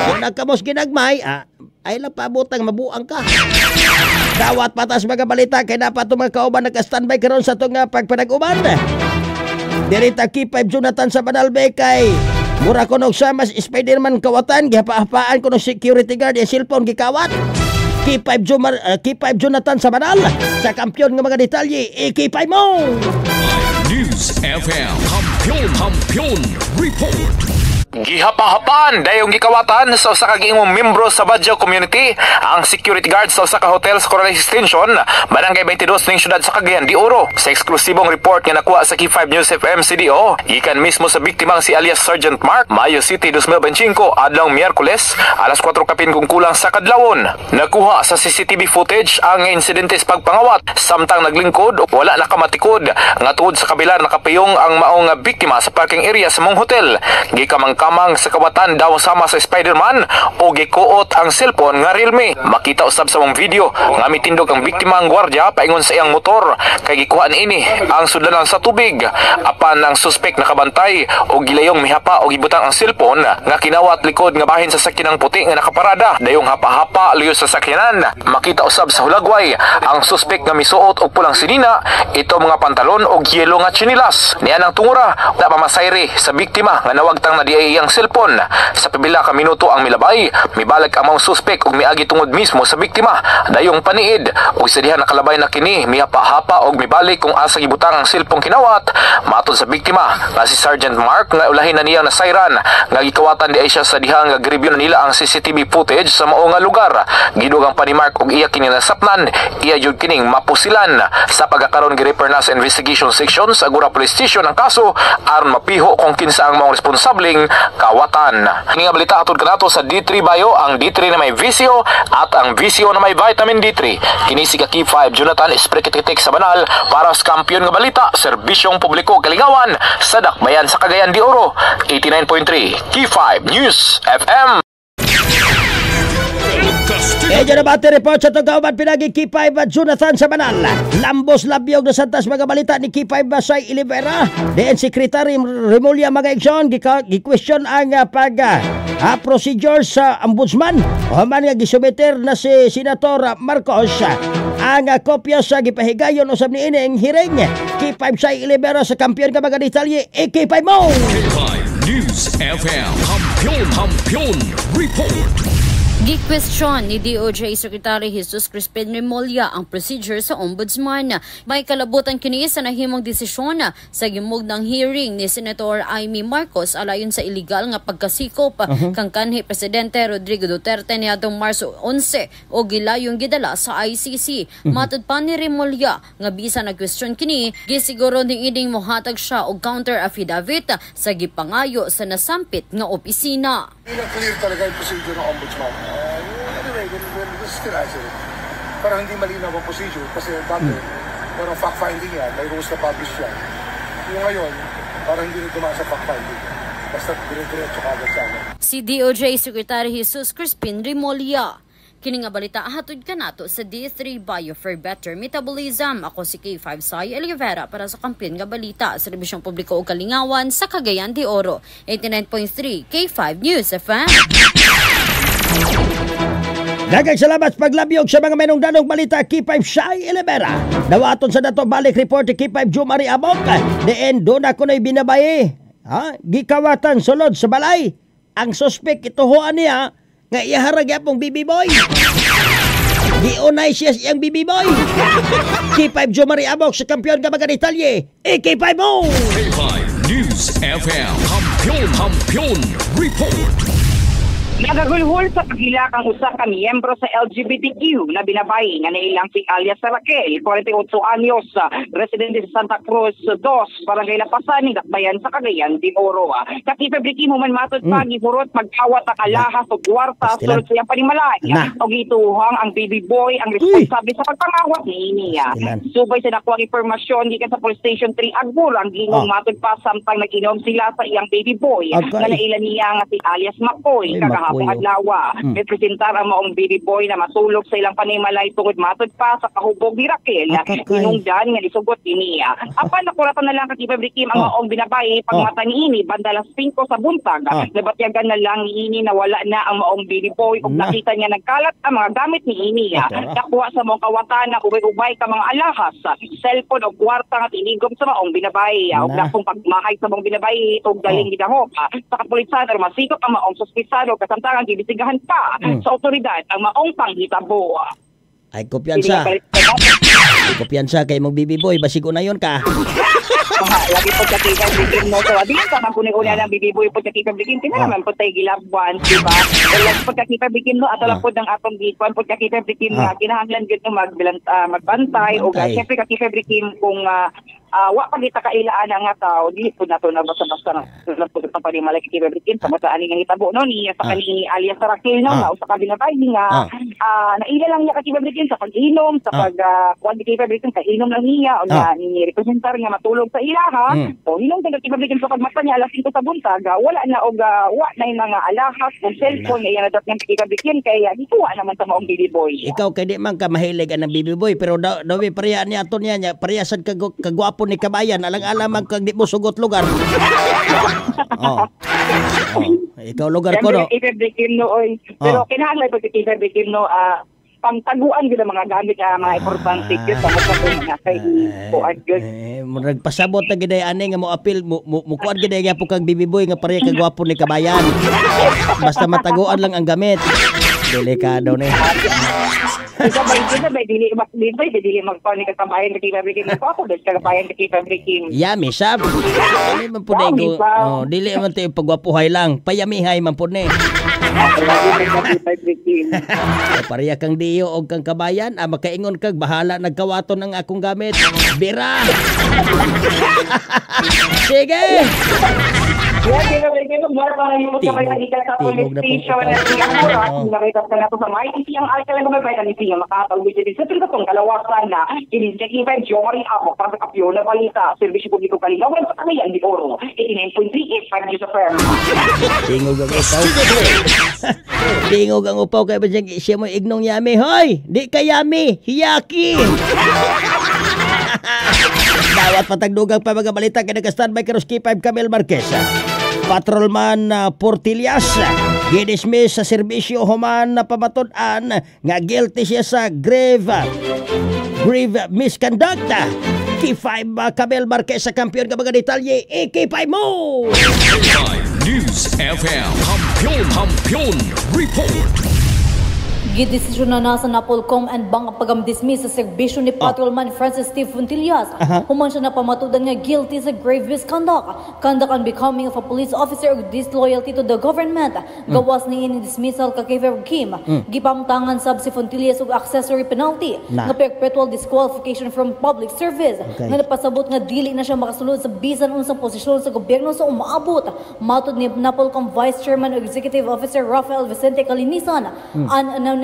Kung nagkamos ginagmay, ay lang paabotang mabuang ka. Dawat patas mga balita kay dapat itong mga kauban naka-standby karon sa itong pagpanag-uban. Dirita K5 Jonathan sa Banalbe kay mura ko nog sama Spider-Man kawatan, gihapa-hapaan ko nog security guard yung cellphone gikawat. K5 K5 Jonathan sa Banal sa kampiyon nga mga detalye i-K5 mo. News FM Kampiyon Kampiyon Report. Gihapa-hapan dayong gikawatan sa usa ka giingong membro sa Badjao community ang security guard sa usa ka hotel sa Corales Extension, Barangay 22 ning syudad sa Cagayan de Oro. Sa eksklusibong report nga nakuha sa K5 News FM CDO, gikan mismo sa biktimang si alias Sergeant Mark, Mayo City 2025, adlawng Miyerkules, alas 4 kapin kung kulang sa kadlawon. Nakuha sa CCTV footage ang insidente sa pagpangawat samtang naglingkod wala nakamatikod nga tungod sa kabilar nakapiyong ang maong biktima sa parking area sa mong hotel. Gikamang kamang sa kawatan daw sama sa Spider-Man o gikuot ang cellphone nga Realme. Makita usab sa mong video nga mitindog ang biktima ang gwardiya paingon sa iyang motor kay gikuha niini ang sudlanan sa tubig. Apan ang suspek nakabantay o gilayong mihapa o gibutang ang cellphone nga kinawat likod nga bahin sa sakyanang puti nga nakaparada. Dayong hapa-hapa luyo sa sakyanan. Makita usab sa hulagway ang suspek nga misuot og pulang sinina, ito mga pantalon og yelo nga tsinilas. Niya ang tungura na pamasayri sa biktima nga nawagtang na diay ang cellphone. Sa pipila ka minuto ang milabay, mibalag ang mga suspek og miagi tungod mismo sa biktima. Dayong paniid og sa diha nakalabay na kini mihapa-hapa og mibalik kung asa gibutang ang cellphone kinawat. Matod sa biktima nga si Sergeant Mark nga ulahin na niyang nasayran nga gikawatan di ay siya sa diha nga gireview na nila ang CCTV footage sa mao nga lugar. Gidugang pa ni Mark og iya kini nasapnan, iya jud kining mapusilan. Sa pagkakaron girefer na sa investigation section sa Agora Police Station ang kaso aron mapiho kung kinsa ang maong responsableng kawatan. Kini nga balita atod kanato sa D3 Bio, ang D3 na may VCO at ang VCO na may vitamin D3. Kini si K5 Jonathan Esprekitik sa Banal para sa kampiyon nga balita, serbisyong publiko kalingawan sa Dakbayan sa Cagayan de Oro. 89.3 K5 News FM. Medyo na bate report sa itong pinagi K5 Jonathan sa Banal. Lambos labyog na santas mga balita ni K5 Basay Olivera. DN Secretary Remulla mga eksyon, gi-question ang pag procedure sa ombudsman. O man nga gisumiter na si Senator Marcos ang kopya sa gipahigayon usab ni ining hearing. K5 Sai Olivera sa kampiyon ka mga detalye, K5 mo! K5 News FM, Kampiyon Kampiyon Report. Gi-question ni DOJ Secretary Jesus Crispin Remulla ang procedure sa ombudsman. May kalabutan kini sa nahimong desisyon sa gimugdang hearing ni Senator Amy Marcos alayon sa illegal nga pagkasikop kang kanhi Presidente Rodrigo Duterte niadtong Marso 11 o gilayong gidala sa ICC. Matud pa ni Remulla nga bisan nag-question kini, gisiguro ni ining mohatag siya og counter affidavit sa gipangayo sa nasampit nga opisina. Hindi na clear talaga yung procedure ng ombudsman. Anyway, we'll still answer it. Pero hindi malinaw ang procedure kasi dati, parang fact-finding yan, may rules na publish yan. Yung ngayon, parang hindi na dumaan sa fact-finding. Basta dire-diretso kagad sa amin. Si DOJ Secretary Jesus Crispin Remulla. Kini nga balita hatod kanato sa D3 Bio for Better Metabolism. Ako si K5 Sai Olivera para sa kampiyon nga balita sa Telebisyong Publiko ug Kalingawan sa Cagayan de Oro. 89.3 K5 News FM. Daghang salamat sa paglabyog sa mga menong danong balita K5 Sai Olivera. Dawaton sa dato balik report ni K5 Jumari Amok. Diin doon ako na'y binabayi. Ha? Gikawatan sulod sa balay. Ang suspek ituhuan niya nga iyaharag yapong BB boy. Giunay siya siyang BB boy. K5 Jumari Amok sa kampiyon ka mga detalye. K5 mo! K5 News FM. Kampiyon Kampiyon Report. Nagagulhol sa paghilak ang usa ka miyembro sa LGBTQ na binabay nga nailang si alias Raquel, 48 anyos, residente sa Santa Cruz 2, Barangay Lapasan, Dakbayan sa Cagayan de Oro. Kakipabriki mo man matod pa gihurot magkawat ang alahas o kwarta sulod sa iyang panimalay. O gituhang ang baby boy ang responsable sa pagpangawat niini. Subay sa nakuha ang impormasyon gikan sa Police Station 3 Agbor ang gingong matod pa samtang nag-inom sila sa iyang baby boy nga naila niya nga si alias Makoy kagahapon adlaw. May presentar ang maong baby boy na matulog sa ilang panimalay tungod matod pa sa kahubog ni Raquel. Hinungdan nga isugot niya. Apan nakuratan na lang kakipabrikim ang maong binabay pagmata niini banda alas 5 sa buntag. Nabatyagan na lang niini na wala na ang maong baby boy ug nakita niya nagkalat ang mga gamit niini. Nakuha sa maong kawatan na ubay-ubay ka mga alahas, cellphone o kwarta nga tinigom sa maong binabay. Ug nakong pagmahay sa maong binabay ug galing gidahok sa kapulisan aron masikop ang maong suspisado. Kasamtangan gibisigahan pa sa otoridad ang maong panghitabo. Ay, kumpiyansa. Ay, kumpiyansa kay mong bibi boy, basig unayon ka. Lagi po sa K5 Brikim, no? So, di ka man kuni-una ng bibi boy po sa K5 Brikim. Tingnan naman po tayo gilabwan, di ba? Lagi po sa K5 Brikim, no? Ato lang po ng atong gikuan po sa K5 Brikim na kinahanglan gyud no magbantay. O syempre ka K5 Brikim kung wa pa kita kailaan nga tao, di po nato na basta-basta na po itong panimalay kay K5 Brikim sa mga ani nga hitabo no ni sa kani alias Raquel no nga usa ka binatay nga naila lang niya ka K5 Brikim sa pag-inom sa pag kuan K5 Brikim sa inom lang niya o na ni representar nga matulog sa ilaha. O hinom sa K5 Brikim sa pagmata niya alas 5 sa buntag, wala na og wa na yung mga alahas kung cellphone nga iya na dat ng K5 Brikim kay gikuha naman sa maong baby boy. Ikaw kay di man ka mahilig ang baby boy pero daw pareha niya ato niya pareha sad kagwapo ni kabayan, alang-alam ang kag di mo sugot lugar. Oh. Ikaw lugar ko no. Pero kinahanglan pag K5 Brikim no pangtaguan gyud ang mga gamit mga importante gyud sa mga kay kuan gyud. Nagpasabot na gid ani nga mo apil mo kuan gid gyapon kang baby boy nga pareha kagwapo ni kabayan. Basta mataguan lang ang gamit. Delikado ni. Isa bay dili dili magkuan ni kabayan kay K5 Brikim ko ako dili kabayan kay K5 Brikim. Yami sab. Dili man pud ko. Oh, dili man tayo pagwapuhay lang, payamihay man pud ni. Pareha kang diyo og kang kabayan, makaingon kag bahala nagkawaton ang akong gamit. Bira. Sige. Tingog ang upaw. Tingog ang upaw kay ba siya mo ignong yami. Hoy, di ka yami, hiyaki. Dawat patagdugang pa mga balita kay naka-standby karos K5 Camille Marquez. Patrolman Portillas gidismiss sa serbisyo human na pamatud-an nga guilty siya sa grave misconduct. K5 Camille Marquez sa kampiyon ka mga detalye, K5 mo! K5 News FM, Kampiyon Report. Gidesisyon na sa Napolcom and Bang pagam-dismiss sa serbisyo ni Patrolman Francis Steve Fontillas. Human siya napamatudan nga guilty sa grave misconduct, conduct unbecoming of a police officer ug disloyalty to the government. Gawas ni ini dismissal ka kay Kim. Gipamtangan sab si Fontillas og accessory penalty nga perpetual disqualification from public service. Nga napasabot nga dili na siya makasulod sa bisan unsang posisyon sa gobyerno sa umaabot. Matod ni Napolcom Vice Chairman ug Executive Officer Rafael Vicente Calinisan,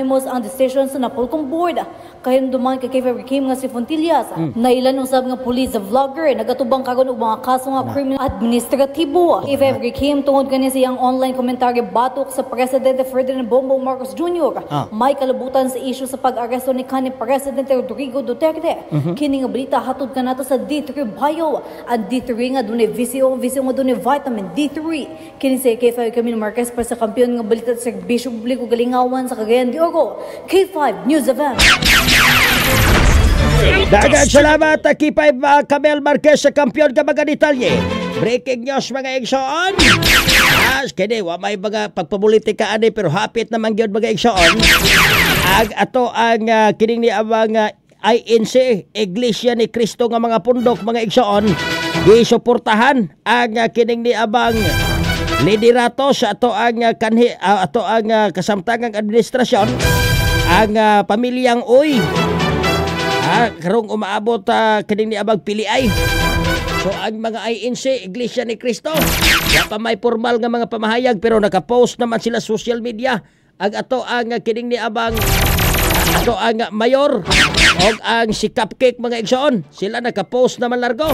unanimous ang decision sa Napolcom Board. Kahinumduman kay K5 Kim nga si Fontillas, nailan usab nga police vlogger nagatubang karon og mga kaso nga criminal administratibo. K5 Kim tungod kani sa iyang online komentaryo batok sa Presidente Ferdinand Bongbong Marcos Jr. May kalabutan sa issue sa pag-aresto ni kanhi Presidente Rodrigo Duterte. Kini nga balita hatod kanato sa D3 Bio. Ang D3 nga dunay VCO, VCO nga dunay vitamin D3. Kini si K5 Camille Marquez para sa kampiyon nga balita sa serbisyo publiko galingawan sa Cagayan de Oro. K5 News FM. Daghang salamat K5 Camille Marquez sa kampiyon ka mga detalye. Breaking news mga igsoon. As kini wa may mga pagpapolitika ani pero hapit naman gyud mga igsoon. Ag ato ang kining ni amang INC, Iglesia ni Cristo nga mga pundok mga igsoon, gisuportahan ang kining ni abang liderato sa ato ang kanhi ato ang kasamtangang administrasyon ang pamilyang Uy. Karong umaabot kining ni abang piliay. So ang mga INC, Iglesia ni Cristo, wa pa may formal nga mga pamahayag pero nakapost naman sila social media ang ato ang kining ni abang ato ang mayor og ang si Cupcake mga igsoon, sila nakapost naman largo.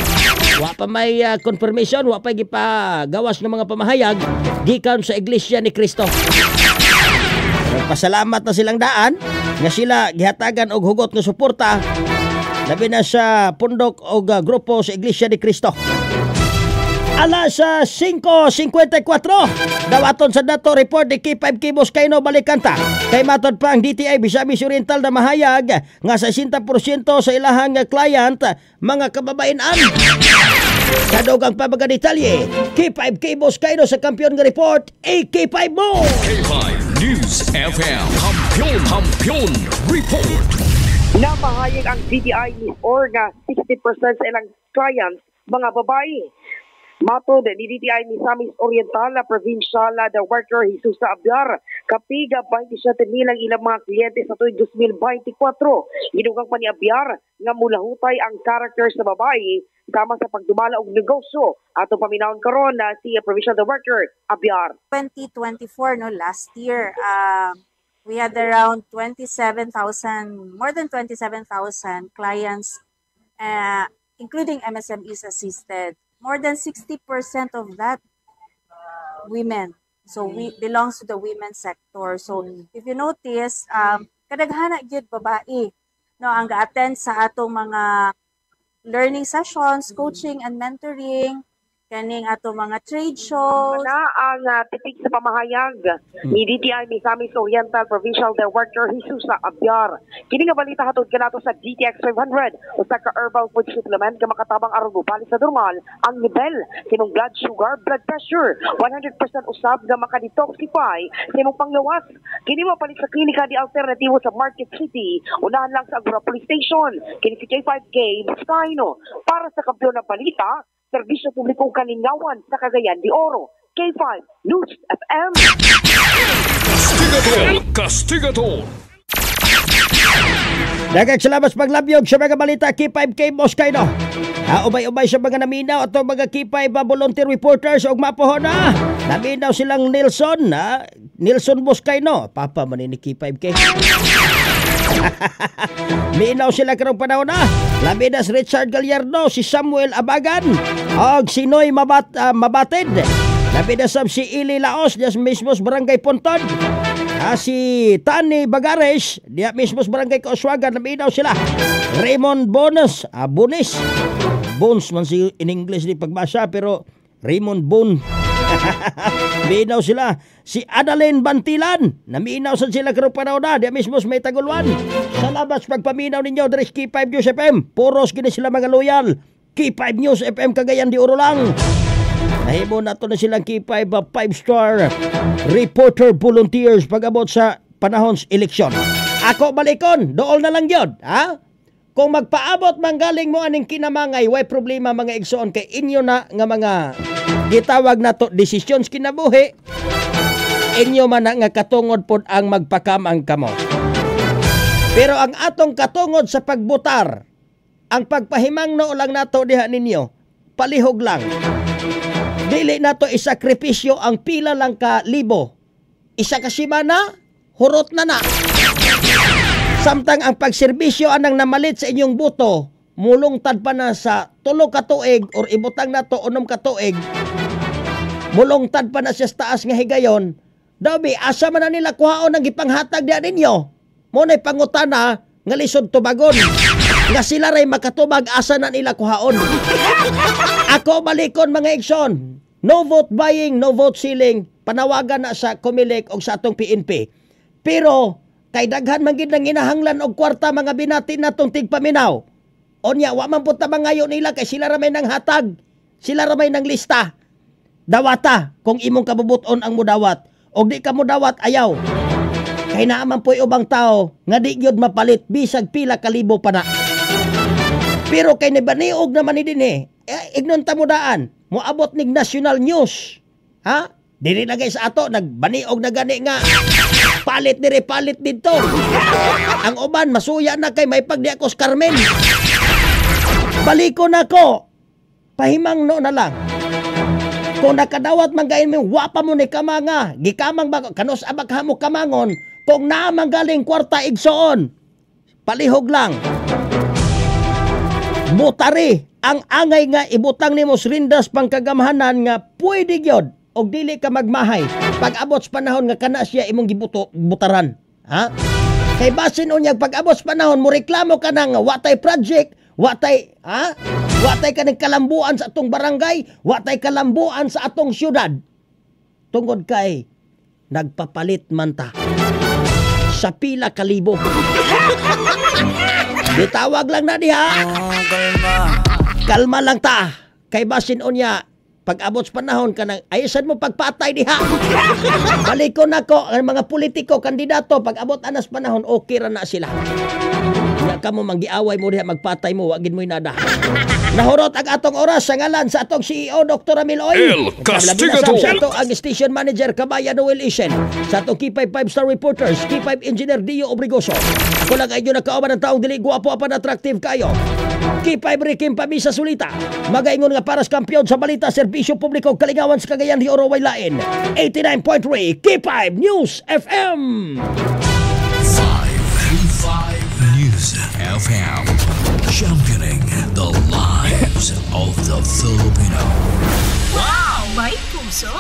Wa pa may confirmation, wa pa gipagawas ng mga pamahayag gikan sa Iglesia ni Cristo. Pasalamat na silang daan nga sila gihatagan og hugot nga suporta labi na sa pundok og grupo sa Iglesia ni Cristo. Alas 5:54 dawaton sa dato report ni K5 Kibos Kaino balikanta. Kay matod pa ang DTI Misamis Oriental na mahayag nga 60% sa ilahang client mga kababaenan. Sa dugang pa mga detalye, K5K Boss Kaino sa Kampiyon nga report, AK5 mo! K5 News FM, Kampiyon, Kampiyon Report! Napahayag ang DTI MisOr nga 60% sa ilang clients mga babae. Matod ni DTI Misamis Oriental Provincial Director Jesus Abgar, kapiga 27,000 ang ilang mga kliyente sa tuig 2024. Gidugang pa ni Abgar nga mulahutay ang karakter sa babae sama sa pagdumala og negosyo. Atong paminawon karon na si Provincial Director Abgar. 2024, no, last year, we had around 27,000, more than 27,000 clients, including MSMEs assisted. More than 60% of that women. So we belongs to the women sector. So if you notice, kadaghana gyud babae, no, ang ga-attend sa atong mga learning sessions, coaching and mentoring, kaning atong mga trade shows. Na ang tipik sa pamahayag ni DTI Misamis Oriental Provincial Director Jesus Abgar. Kini nga balita hatod kanato sa DTX 500, usa ka herbal food supplement nga makatabang aron mobalik sa normal ang nivel sa imong blood sugar, blood pressure, 100% usab nga makadetoxify sa imong panglawas. Kini mapalit sa klinika di alternatibo sa Market City, unahan lang sa Agora Police Station. Kini si K5K Buscaino para sa Kampiyon ng Balita, serbisyo publikong kalingawan sa Cagayan de Oro. K5 News FM. Castigador! Castigador! Daghang salamat sa paglabyog sa mga balita K5K Buscaino. Ubay-ubay sa mga naminaw at mga K5 volunteer reporters og mapohon na. Naminaw silang Nelson, ha? Nelson Buscaino. Papa man ni K5K. Minaw sila karong panahon na. Labi na si Richard Gallardo, si Samuel Abagan, og si Noy Mabatid. Labi na sab si Ili Laos, diya mismo sa Barangay Pontod. Si Tani Bagares, diya mismo sa Barangay Kauswagan, naminaw sila. Raymond Bones, Bones. Bones man si in English di pagbasa, pero Raymond Bone. Minaw sila. Si Adeline Bantilan, naminaw sad sila karong panahon na, diya mismo sa may Tagulwan. Salamat sa pagpaminaw ninyo diri sa K5 News FM. Puros kini sila mga loyal. K5 News FM Cagayan de Oro lang. Nahimo nato na silang K5 5-star reporter volunteers pag-abot sa panahon sa eleksyon. Ako balikon, dool na lang yun, ha? Kung magpaabot manggaling mo aning kinamangay, way problema mga igsoon kay inyo na nga mga gitawag nato desisyon sa kinabuhi. Inyo man na nga katungod pod ang magpakamang kamo. Pero ang atong katungod sa pagbutar, ang pagpahimangno lang nato diha ninyo, palihog lang. Dili nato isakripisyo ang pila lang ka libo. Isa ka simana, hurot na na. Samtang ang pagserbisyo anang namalit sa inyong buto, mulungtad pa na sa 3 ka tuig or ibutang nato 6 ka tuig. Mulungtad pa na siya sa taas nga higayon. Dabi, asa man na nila kuhaon ang gipanghatag diha ninyo? Muna'y pangutana nga lisod tubagon. Nga sila ray makatubag, asa na nila kuhaon. Ako balikon mga igsoon. No vote buying, no vote selling. Panawagan na sa COMELEC o sa atong PNP. Pero kay daghan man gid nang inahanglan og kwarta mga binati natong tigpaminaw. Onya, wa man pud ta mangayo nila kay sila ra may nang hatag. Sila ra may nang lista. Dawata kung imong kabubuton ang mudawat. Og di ka mudawat, ayaw. Kay naa man po'y ubang tao nga di gyud mapalit bisag pila ka libo pa na. Pero kay nibaniog naman ni dinhi, ignon ta mo daan, moabot nig national news. Ha? Dili na guys ato nagbaniog na gani nga palit dire palit didto. Ang uban masuya na kay may pagdi ako sa Carmen. Baliko na ko. Pahimangno na lang. Kung nakadawat man gain mo, wapa mo ni kamanga. Gikamang ba, kanus abak ha mo kamangon, kung naamang galing kwarta igsoon, palihog lang. Butari ang angay nga ibutang nimo sa rindas pangkagamhanan nga pwede gyud og dili ka magmahay pag abot sa panahon nga kana siya imong gibuto butaran, ha? Kay basin unyag pag abot sa panahon mo reklamo ka na nga watay project, watay, ha? Watay ka ng kalambuan sa atong barangay, watay kalambuan sa atong syudad. Tungod kay nagpapalit man ta sa pila kalibo. Ditawag lang na diha. Kalma. Kalma lang ta. Kay basin unya pag abot sa panahon kanang aysan mo pagpatay diha. Balikon nako ang mga politiko, kandidato, pag abot anas panahon okay ra na sila. Nya kamo manggiaway mo diha, magpatay mo, wa gid mo'y nada. Nahurot ang atong oras sa ngalan sa atong CEO Dr. Ramil Oy. El Castigador. Sa ato ang station manager Kabayan Noel Isen. Sa atong K5 5 star reporters, K5 engineer Dio Obrigoso. Kulang ay inyo nakauban ang taong dili guwapo apan attractive kayo. K5 Rikim Pamisa Sulita. Magaingon nga para sa kampiyon sa balita, serbisyo publiko, kalingawan sa Cagayan de Oro way lain. 89.3 K5 News FM. 5 News FM. Championing the lives of the Filipino. Wow! May puso!